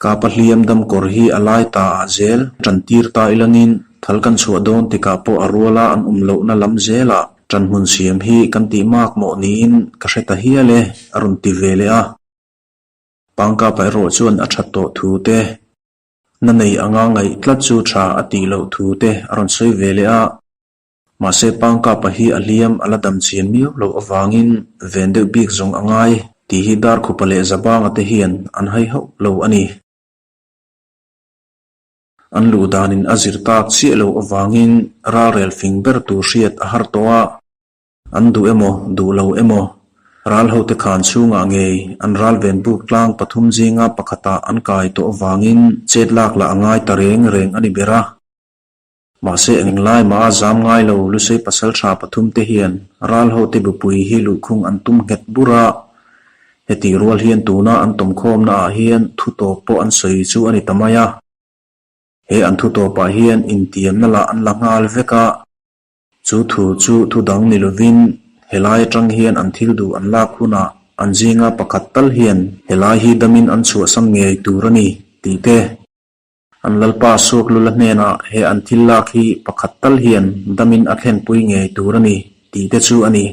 Kapa hliam dam kawr hi a lai ta ah zel tan tir ta ilanin thal kan chhuah dawn tikah pawh a ruala an awm lohna lam zelah tan hmun siam hi kan tih mak mawh niin ka hre ta hial e, a rawn ti ve leh a. Pangkapa erawh chuan a that tawh thu te, na nei anga ngaih tlat chu tha a tih loh thu te a rawn sawi ve leh a. Mahse Pangkapa hi a hliam a la dam chian miau loh avangin ven deuh bik zawng a ngai tih hi Darkhupa leh Zabanga te hian an hai hauh lo a ni. An luh danin a zir tak chiah loh avangin ralrel fing ber tur hriat a har tawh a, an duh emaw duh lo emaw ral hote khan chhungah ngei an ral ven buk tlang pathum zinga pakhatah an kai tawh avangin chet lak lah a ngai ta reng reng a ni ber a. Mahse englai mah a zam ngai lo Lusei pasal tha pathum te hian ral ho te bupui hi luhkhung an tum nghet bur a, hetih rual hian tuna an tawmkhawmna ah hian thu tawp pawh an sawi chu a ni ta mai a. He an thu tawpah hian intiamna lah an la nghal vek a, chu thu chu thu dang ni lovin helai atang hian an thil duh an lak hunah an zinga pakhat tal hian helai hi damin an chhuahsan ngei tur a ni tih te An Lalpa Suaklula hnenah he an thil lak hi pakhat tal hian damin a thlenpui ngei tur a ni tih te chu a ni.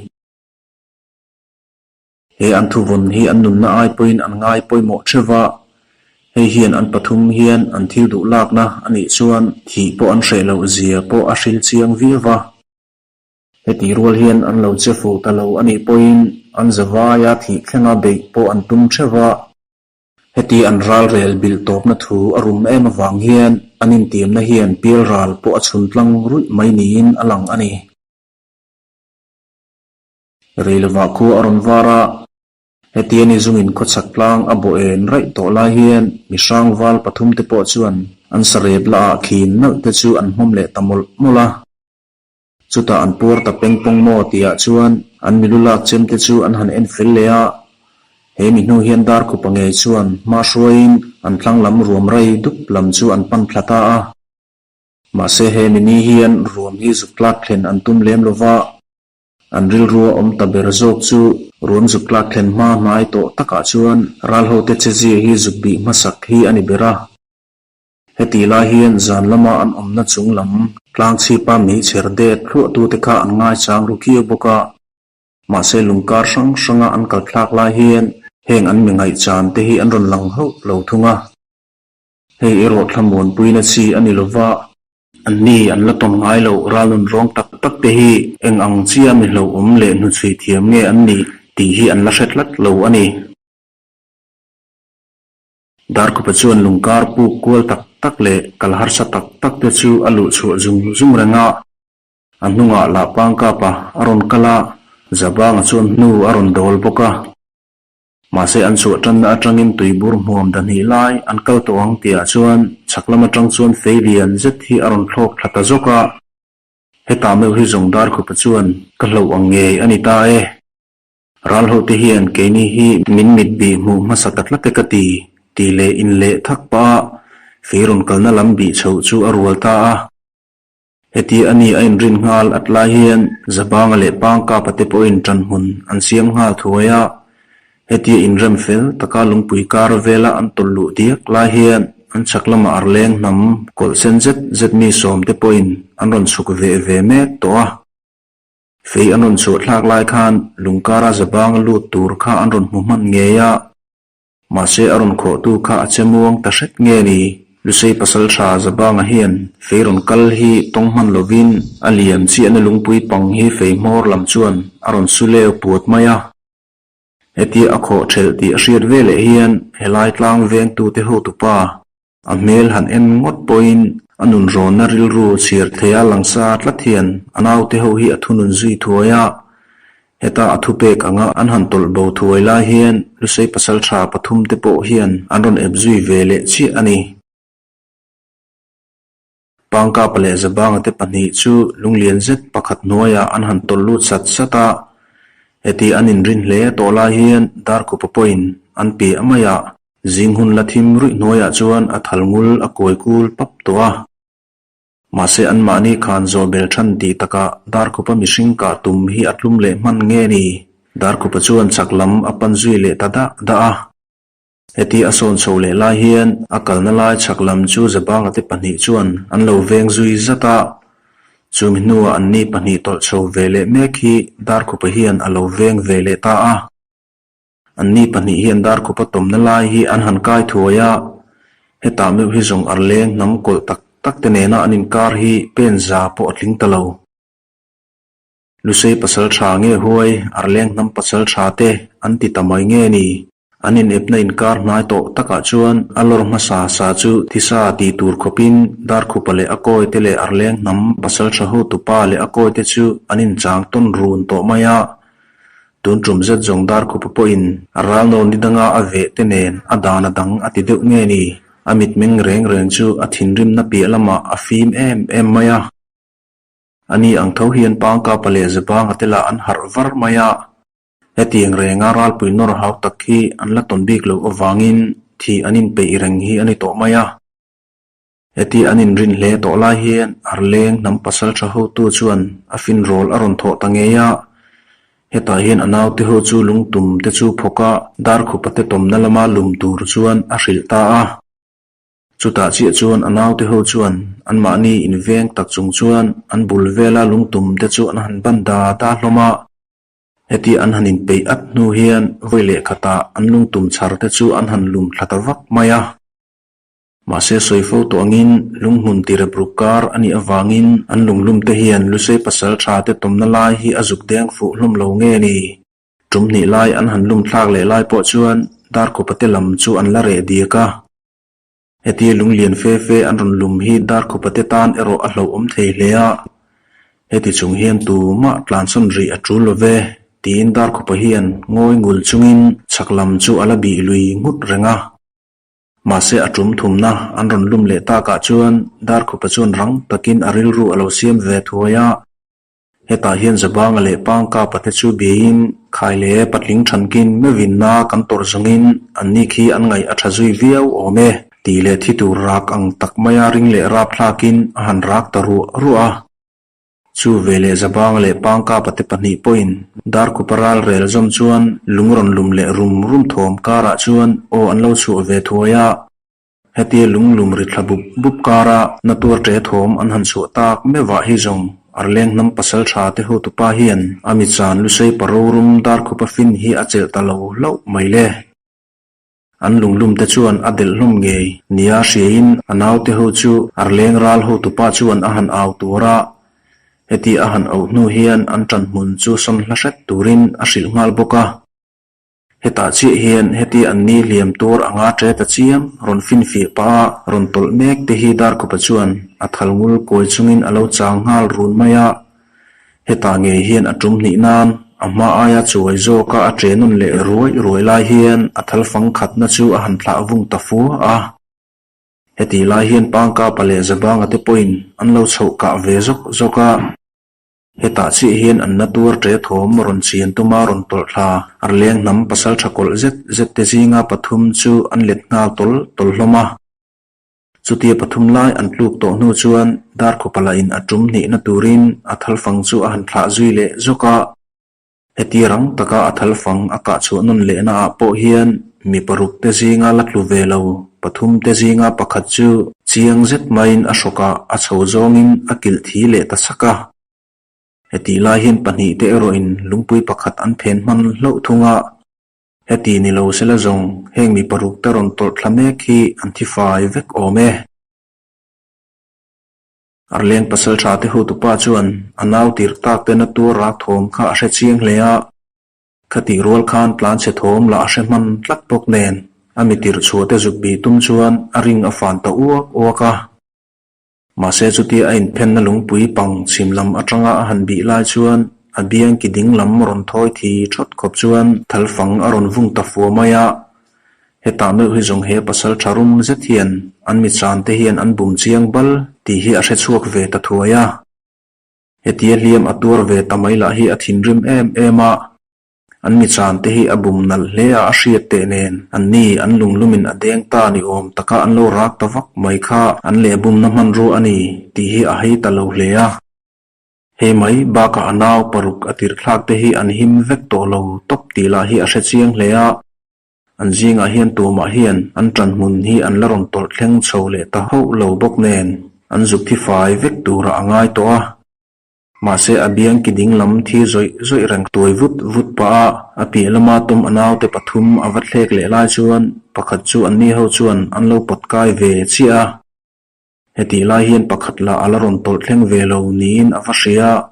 He an thuvawn hi an nunna ai pawhin an ngai pawimawh theuh va, hei hian an pathum hian an thil duh lakna a nih chuan thih pawh an hreh loh zia pawh a hril chiang viau va. Heti rual hian an lo che fuh ta lo a nih pawhin an zavaia thih thlenga beih pawh an tum theuh va. Heti an ralrel bilh tawpna thu a rum em avang hian an intiamna hian pial ral pawh a chhun tlang ruih mai niin a lang a ni. Rei lovah khua a rawn var a, hetia ni zungin khawchhak tlang a bawh en raih tawh lai hian mi hrang val pathumte pawh chuan an sarep la ah khin nalh te chu an hmawm leh ta mawlh mawlh a. Chutah an puar ta peng pawng maw tihah chuan an milu lak chem te chu an han en fel leh a, he mi hnu hian Darkhupa ngei chuan hma hruaiin an thlang lam ruam rei dup lam chu an pan thla ta a. Mahse he mi ni hian ruam hi zuk tlak thlen an tum lem lo va, an rilrua awm ta ber zawk chu ruam zuk tlak thlen hma hnai tawh takah chuan ral hote chezia hi zuk bih hmasak hi a ni ber a. Heti lai hian zan lama an awmna chung lam tlang chhipa meichher det thluahtute kha an ngaichang ru khiau bawk a. Mahse lungkar hrang hranga an kal thlak lai hian heng an mi ngaihchan te hi an rawn lang hauh lo thung a. Hei erawh thlamuanpuina chi a ni lova, anni an la tawn ngai loh ralnun rawng tak tak te hi eng ang chia mi hlauhawm leh hnuchhui thiam nge an nih tih hi an la hre tlat lo a ni. Darkhupa chuan lungkar puk kual tak tak leh kal harsa tak tak te chu a luh chhuah zung zung reng a. A hnungah lah Pangkapa a rawn kal a, Zabanga chuan hnu a rawn dawl bawk a. Mahse an chhuah tanna atangin tuibur hmuam dahnih lai an kal tawh ang tihah chuan chhak lam atang chuan fei lian zet hi a rawn thlawk thla ta zawk a. Hetah meuh hi zawng Darkhupa chuan ka hlauh ang ngei a ni ta e. Ral hote hian keini hi min mit bih hmuh hmasa ta tlat e ka ti, tih leh inleh thak pah a fei rawn kalna lam bih chhoh chu a rual ta a. Heti a ni a inrin nghal at lai hian Zabanga leh Pangkapa te pawhin ṭanhmun an siam nghal thuai a. Hetia inrem fel taka lungpui kar vela an tawlh luh diak lai hian an chhak lama arleng hnam kawlh sen zet zet mi sawm te pawhin an rawn chhuk veh ve mek tawh a. Fei an rawn chhuah thlak lai khan lungkara zabang a lut tur kha an rawn hmu hman ngei a, mahse a rawn khawhtu kha a che muang ta hret nge ni? Lusei pasal tha Zabanga hian fei rawn kal hi tawng hman lovin a liam chiahna lungpui pang hi fei hmawr lam chuan a rawn su leu puat mai a. Hetia a khawh thelh tih a hriat veleh hian helai tlang vengtute hotupa A hmel han en ngawt pawhin a nunrawnna rilru chhiar theia langsa tlat hian a naute ho hi a thunun zui thuai a. Heta a thupek anga an han tawlh bo thuai lai hian Lusei pasaltha pathumte pawh hian an rawn ep zui ve leh chiah a ni. Pangkapa leh Zabanga te pahnih chu lunglian zet pakhat hnuaiah an han tawlh lut sat sat a. Heti an inrin hle tawh lai hian Darkhupa pawhin an piah maiah zing hun la thim ruih hnuaiah chuan a thal ngul a kuai kul pap tawh a. Mahse anmahni khan zawh bel than tih takah Darkhupa mihring kah tum hi a tlum leh hman nge ni? Darkhupa chuan chak lam a pan zui leh ta dah dah a. Heti a sawn chho leh lai hian a kalna lai chhak lam chu Zabanga te pahnih chuan an lo veng zui zat a, chumi hnuah anni pahnih tawlh chho ve leh mek hi Darkhupa hian a lo veng ve leh ta a. Anni pahnih hian Darkhupa tawmna lai hi an han kai thuai a, hetah meuh hi zawng arleng hnam kawlh tak tak te nena an inkar hi pen za pawh a tling ta lo. Lusei pasal tha nge huai, arleng hnam pasal tha te an ti ta mai nge ni? An inepna inkar hnai tawh takah chuan a lawr hmasa sa chu thisa tih tur khawpin Darkhupa leh a kawi te leh arleng hnam pasal tha hotupa leh a kawi te chu an inchang tawn run tawh mai a. Tun tum zet zawng Darkhupa pawhin a ralnawn ni danga a veh te nen a dan a dang a ti deuh nge ni? A mitmeng reng reng chu a thinrimna piah lamah a fim em em mai a. A ni ang tho hian Pangkapa leh Zabanga te lah an harh var mai a, hetiang renga ralpui nawr hau tak hi an la tawn bik loh avangin thih an inpeih reng hi a ni tawh mai a. Heti an inrin hle tawh lai hian Arleng hnam pasal tha hotu chuan a finrawl a rawn thawh ta ngei a, hetah hian a naute ho chu lungtum te chu phawk a, Darkhupa te tawmna lama lum tur chuan a hrilh ta a. Chutah chiah chuan a naute ho chuan anmahni inveng tak chung chuan an bul vela lungtum te chu an han ban da da hlawm a. Heti an han inpeih at hnu hian vawi leh khatah an lungtum chhar te chu an han lum thla ta vak mai a. Mahse sawi fo tawh angin lunghmun tirep ruk kar a nih avangin an lunglum te hian Lusei pasal tha te tawmna lai hi a zuk deng fuh hlawm lo nge ni? Tum hnih lai an han lum thlak leh lai pawh chuan Darkhupa te lam chu an la reh diak a. Hetia lunglian fe fe an rawn lum hi Darkhupa te tan erawh a hlauhawm thei hle a. Heti chung hian tumah tlansawn rih a tul lo ve. Tiin Darkhupa hian ngawi ngul chungin chhak lam chu a la bih lui nghut reng a. Mahse a tum thumna an rawn lum leh takah chuan Darkhupa chuan rang takin a rilru a lo siam ve thuai a. Hetah hian Zabanga leh Pangkapa te chu biain khai leh patling thankin meuhinna kan tawrh zawngin anni khi an ngaih a tha zui viau awm e tih leh thi tur rak ang tak maia ring leh rapthlakin a han rak ta ruah ruah a. Chu veleh Zabanga leh Pangkapa te pahnih pawhin Darkhupa ral rel zawm chuan lung rawn lum leh rum rum thawm karah chuan aw an lo chhuah ve thuai a. Hetia lunglum ri thla bup bup kara na tuar ṭe thawm an han chhuah tak meuhah hi zawng Arleng hnam pasal ṭha te hotupa hian a mi chan lusei pa rorum Darkhupa fin hi a chelh ta lo hlauh mai le. An lunglum te chuan a delh hlawm ngei nia hriain a naute ho chu Arleng ral hotupa chuan a han au tur a, heti a han auh hnu hian an ṭan hmun chu sawn hla hret turin a hrilh nghal bawk a. Hetah chiah hian heti an ni hliam tur anga ṭe ta chiam rawn finfiah pah a rawn tawlh mek te hi Darkhupa chuan a thal ngul kawi chungin a lo chang nghal run mai a. Hetah ngei hian a tum hnih nan a hma aia chuai zawka a ṭe nawn leh ruai ruai lai hian a thal fang khatna chu a han thlah vung ta fua a. Hetih lai hian Pangkapa leh Zabanga te pawhin an lo chhoh kah ve zawk zawk a. Hetah chiah hian an na tuar ṭe thawm rawn chian tuma rawn tawlh thla. Arleng hnam pasal ṭha kawlh zet zet te zinga pathum chu an let nghal tawl tawl hlawm a. Chutia pathum lai an tluk tawh hnu chuan Darkhupa lahin a ṭum hnihna turin a thalfang chu a han thlah zui leh zawk a. Heti rang taka a thalfang a kah chhuah nawn lehna ah pawh hian mi paruk te zinga la tlu ve lo, pathum te zinga pakhat chu chiang zet maiin a hrawkah a chho zawngin a kilh thi leh ta sak a. Hetih lai hian pahnih te erawhin lungpui pakhat an phen hman hlauh thung a. Heti ni lo sela zawng heng mi paruk te rawn tawlh thla mek hi an thi fai vek awm e. Arleng pasal tha te hotupa chuan a nau tir tak te na tuar rak thawm kha a hre chiang hle a, khatih rual khan tlanchhe thawm lah a hre hman tlat bawk nen a mi tirh chhuah te zuk bih tum chuan a ring a fan ta uak uak a. Mahse chutia a inphenna lungpui pang chhim lam atanga a han bih lai chuan a biang ki ding lam rawn thawi thi thawt khawp chuan thalfang a rawn vung ta fua mai a, Hetah meuh hi zawng he pasal tha rum zet hian an mi chan te hian an bum chiang bal tih hi a hre chhuak ve ta thuai a. Hetia hliam a tuar ve ta mai lah hi a thinrim em em a. An mi chan te hi a bum nalh hle a a hriat teh nen an ni an lunglumin a deng ta ni awm taka an lo rak ta vak mai kha an lehbumna hmanrua a ni tih hi a hei ta lo hle a. Hei mai bakah a nau paruk a tirhthlak te hi an him vek tawh lo tawp tih lah hi a hre chiang hle a. An zingah hian tumah hian an ṭan hmun hi an la rawn tawlh thleng chho leh ta hauh lo bawk nen an zuk thi fai vek turah a ngai tawh a. Mahse a biang ki ding lam thi zawih zawih reng tuai vut vut pah a, a piah lama tawm a naute pathum a va thlek leh lai chuan pakhat chu anni ho chuan an lo pawt kai ve chiah a. Hetih lai hian pakhat lah a la rawn tawlh thleng ve lo niin a va hria a.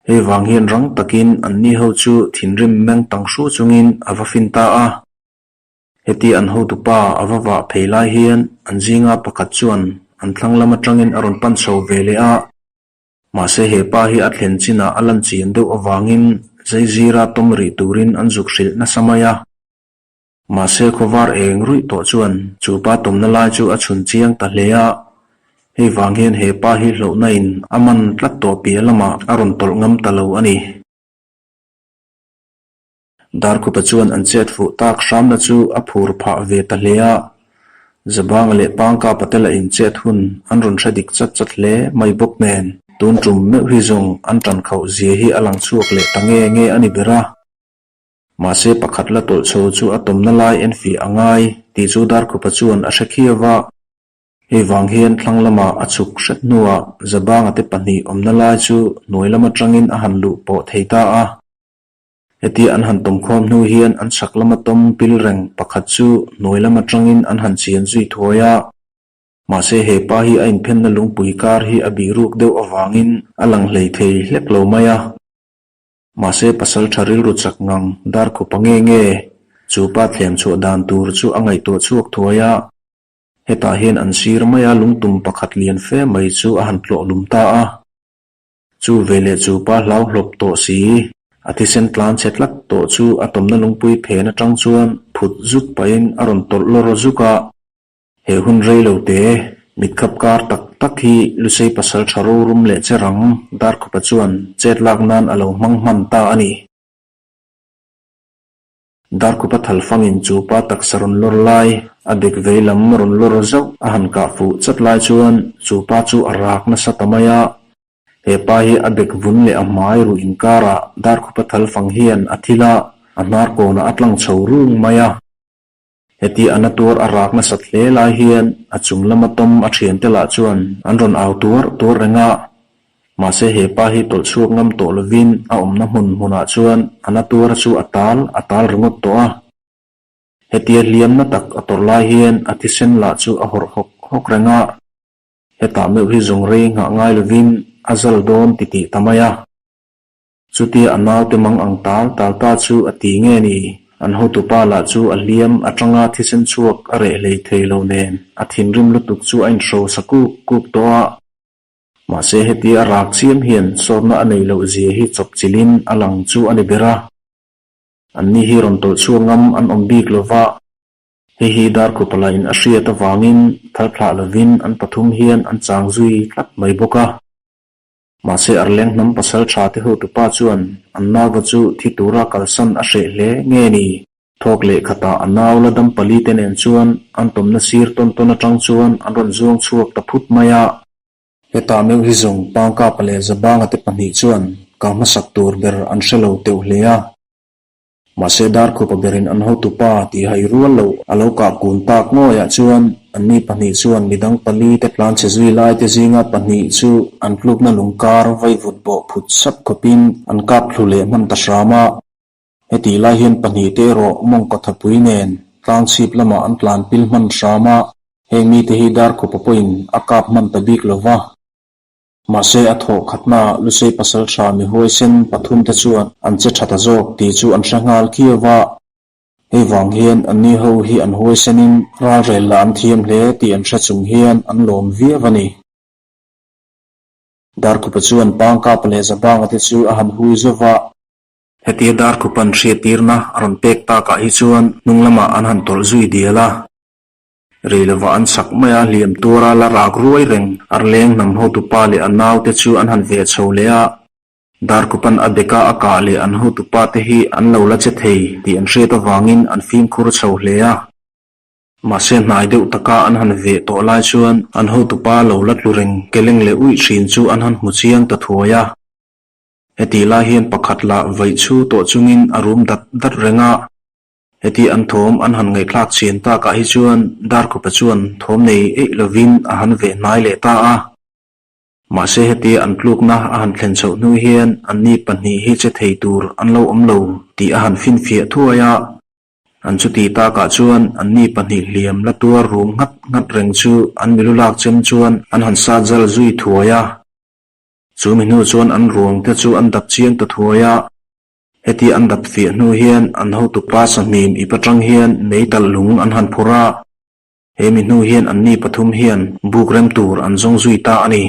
Hei vang hian rang takin anni ho chu thinrim meng tang hru chungin a va fin ta a. Heti an hotupa a va vah phei lai hian an zinga pakhat chuan an thlang lam atangin a rawn pan chho ve leh a. Mahse he pa hi a thlen chinah a lan chian deuh avangin zaizira tawm rih turin an zuk hrilh nasa mai a. Mahse khawvar eng ruih tawh chuan chu pa tumna lai chu a chhun chiang ta hle a, hei vang hian he pa hi hlauhna in a man tlat tawh piah lamah a rawn tawlh ngam ta lo a ni. Darkhupa chuan an chet fuh tak hramna chu a phur phah ve ta hle a, Zabanga leh Pangkapa te lah in chet hun an rawn hre dik chat chat hle mai bawk nen tun tum meuh hi zawng an tan khauh zia hi a lang chhuak leh ta nge nge a ni ber a. Mahse pakhat la tawlh chho chu a tawmna lai en fih a ngai tih chu Darkhupa chuan a hre khiau a. Hei vang hian thlang lama a chhuk hret hnuah Zabanga te pahnih awmna lai chu hnuai lam atangin a han luh pawh thei ta a. Hetia an han tawmkhawm hnu hian an chhak lama tawm pil reng pakhat chu hnuai lam atangin an han chian zui thuai a. Mahse he pa hi a inphenna lungpui kar hi a bihruk deuh avangin a lang hlei thei hlek lo mai a. Mahse pasal tha rilru chak ngang dar khupa nge nge chu pa thlem chhuah dan tur chu a ngaihtuah chhuak thuai a. Hetah hian an sir maia lungtum pakhat lian fe mai chu a han tlawh lum ta a. Chu veleh chu pa hlau hlawp tawh si. A thisen tlan chhe tlat tawh chu a tawmna lungpui phen atang chuan phut zuk pahin a rawn tawlh lawr zuk a. He hun rei lo te, mitkhap kar tak tak hi Lusei pasal tha rorum leh che rang Darkhupa chuan chet lak nan a lo hmang hman ta a ni. Darkhupa thalfangin chu pa taksa rawn lawr lai, a bek vei lam rawn lawr zauh a han kah fuh chat lai chuan chu pa chu a rak nasa ta mai a. He pa hi a bek vun leh a hmai ruh inkarah Darkhupa thalfang hian a thil a, a hnar kawnah a tlang chho rung mai a. Heti a na tuar a rak nasat hle lai hian a chung lama tawm a thiante lah chuan an rawn au tuar tuar reng a. Mahse he pa hi tawlh chhuak ngam tawh lovin a awmna hmun hmunah chuan a na tuar chu a tal a tal ringawt tawh a. Hetia hliamna tak a tawrh lai hian a thisen lah chu a hawrh hawk hawk reng a. Hetah meuh hi zawng rei nghah ngai lovin a zal dawn titih ta mai a. Chutia a naute mang ang tal tal ta chu a ti nge ni? An hotupa lah chu a hliam atanga thisen chhuak a reh hlei thei lo nen a thinrim lutuk chu a inhro sa kuk kuk tawh a. Mahse hetia a rak chiam hian sawtna a neih loh zia hi chawp chilhin a lang chu a ni ber a. Anni hi rawn tawlh chhuak ngam an awm bik lo va, hei hi Darkhupa lahin a hriat avangin thal thlah lovin an pathum hian an chang zui tlat mai bawk a. Mahse Arleng hnam pasal tha te hotupa chuan an nauva chu thi tura kalsan a hreh hle nge ni? Thawk leh khatah a nau la dam pali te nen chuan an tawmna sir tawn tawn atang chuan an rawn zuang chhuak ta phut mai a. Hetah meuh hi zawng Pangkapa leh Zabanga te pahnih chuan kah hmasak tur ber an hre lo teuh hle a. Mahse Darkhupa berin an hotupa tih hai rual loh a lo kah kun tak ngawihah chuan anni pahnih chuan midang pali te tlan chhe zui lai te zinga pahnih chu an tlukna lungkar vaivut bawh phut sap khawpin an kap thlu leh hman ta hram a. Hetih lai hian pahnih te erawh mawngkaw thapui nen tlangchhip lamah an tlan pil hman hram a, heng mite hi Darkhupa pawhin a kap hman ta bik lo va. Mahse a thawh khatnaah Lusei pasal tha mi huaisen pathumte chuan an che tha ta zawk tih chu an hre nghal khiau va. Hei vang hian anni ho hi an huaisenin ralrel lah an thiam hle tih an hre chung hian an lawm viau a ni. Darkhupa chuan Pangkapa leh Zabanga te chu a han hui zauh va. Hetia Darkhupa'n hriattirna a rawn pek takah hi chuan hnung lamah an han tawlh zui dial a. Rei lova an chak mai a, hliam tuara la rak ruai reng. Arleng hnam hotupa leh a naute chu an han ve chho leh a, Darkupan a beka a kah leh an hotupa te hi an lo la che thei tih an hriat avangin an fimkhur chho hle a. Mahse hnai deuh taka an han ve tawh lai chuan an hotupa lo la tlu reng keleng leh uih thin chu an han hmu chiang ta thuai a. Hetih lai hian pakhat lah vaih chhu tawh chungin a rum dat dat reng a. Heti an thawm an han ngaihthlak chhian takah hi chuan Darkhupa chuan thawm nei eih lovin a han veh hnai leh ta a. Mahse heti an tlukna a han thlen chhoh hnu hian anni pahnih hi che thei tur an lo awm lo tih a han finfiah thuai a. An chuti takah chuan anni pahnih hliam la tuar rum nghat nghat reng chu an milu lak chem chuan an han sat zal zui thuai a. Chu mi hnu chuan an ruang te chu an dap chiang ta thuai a. Heti an dap fiah hnu hian an hotupa sahmim ip atang hian mei talh lung an han phur a, he mi hnu hian anni pathum hian buk rem tur an zawng zui ta a ni.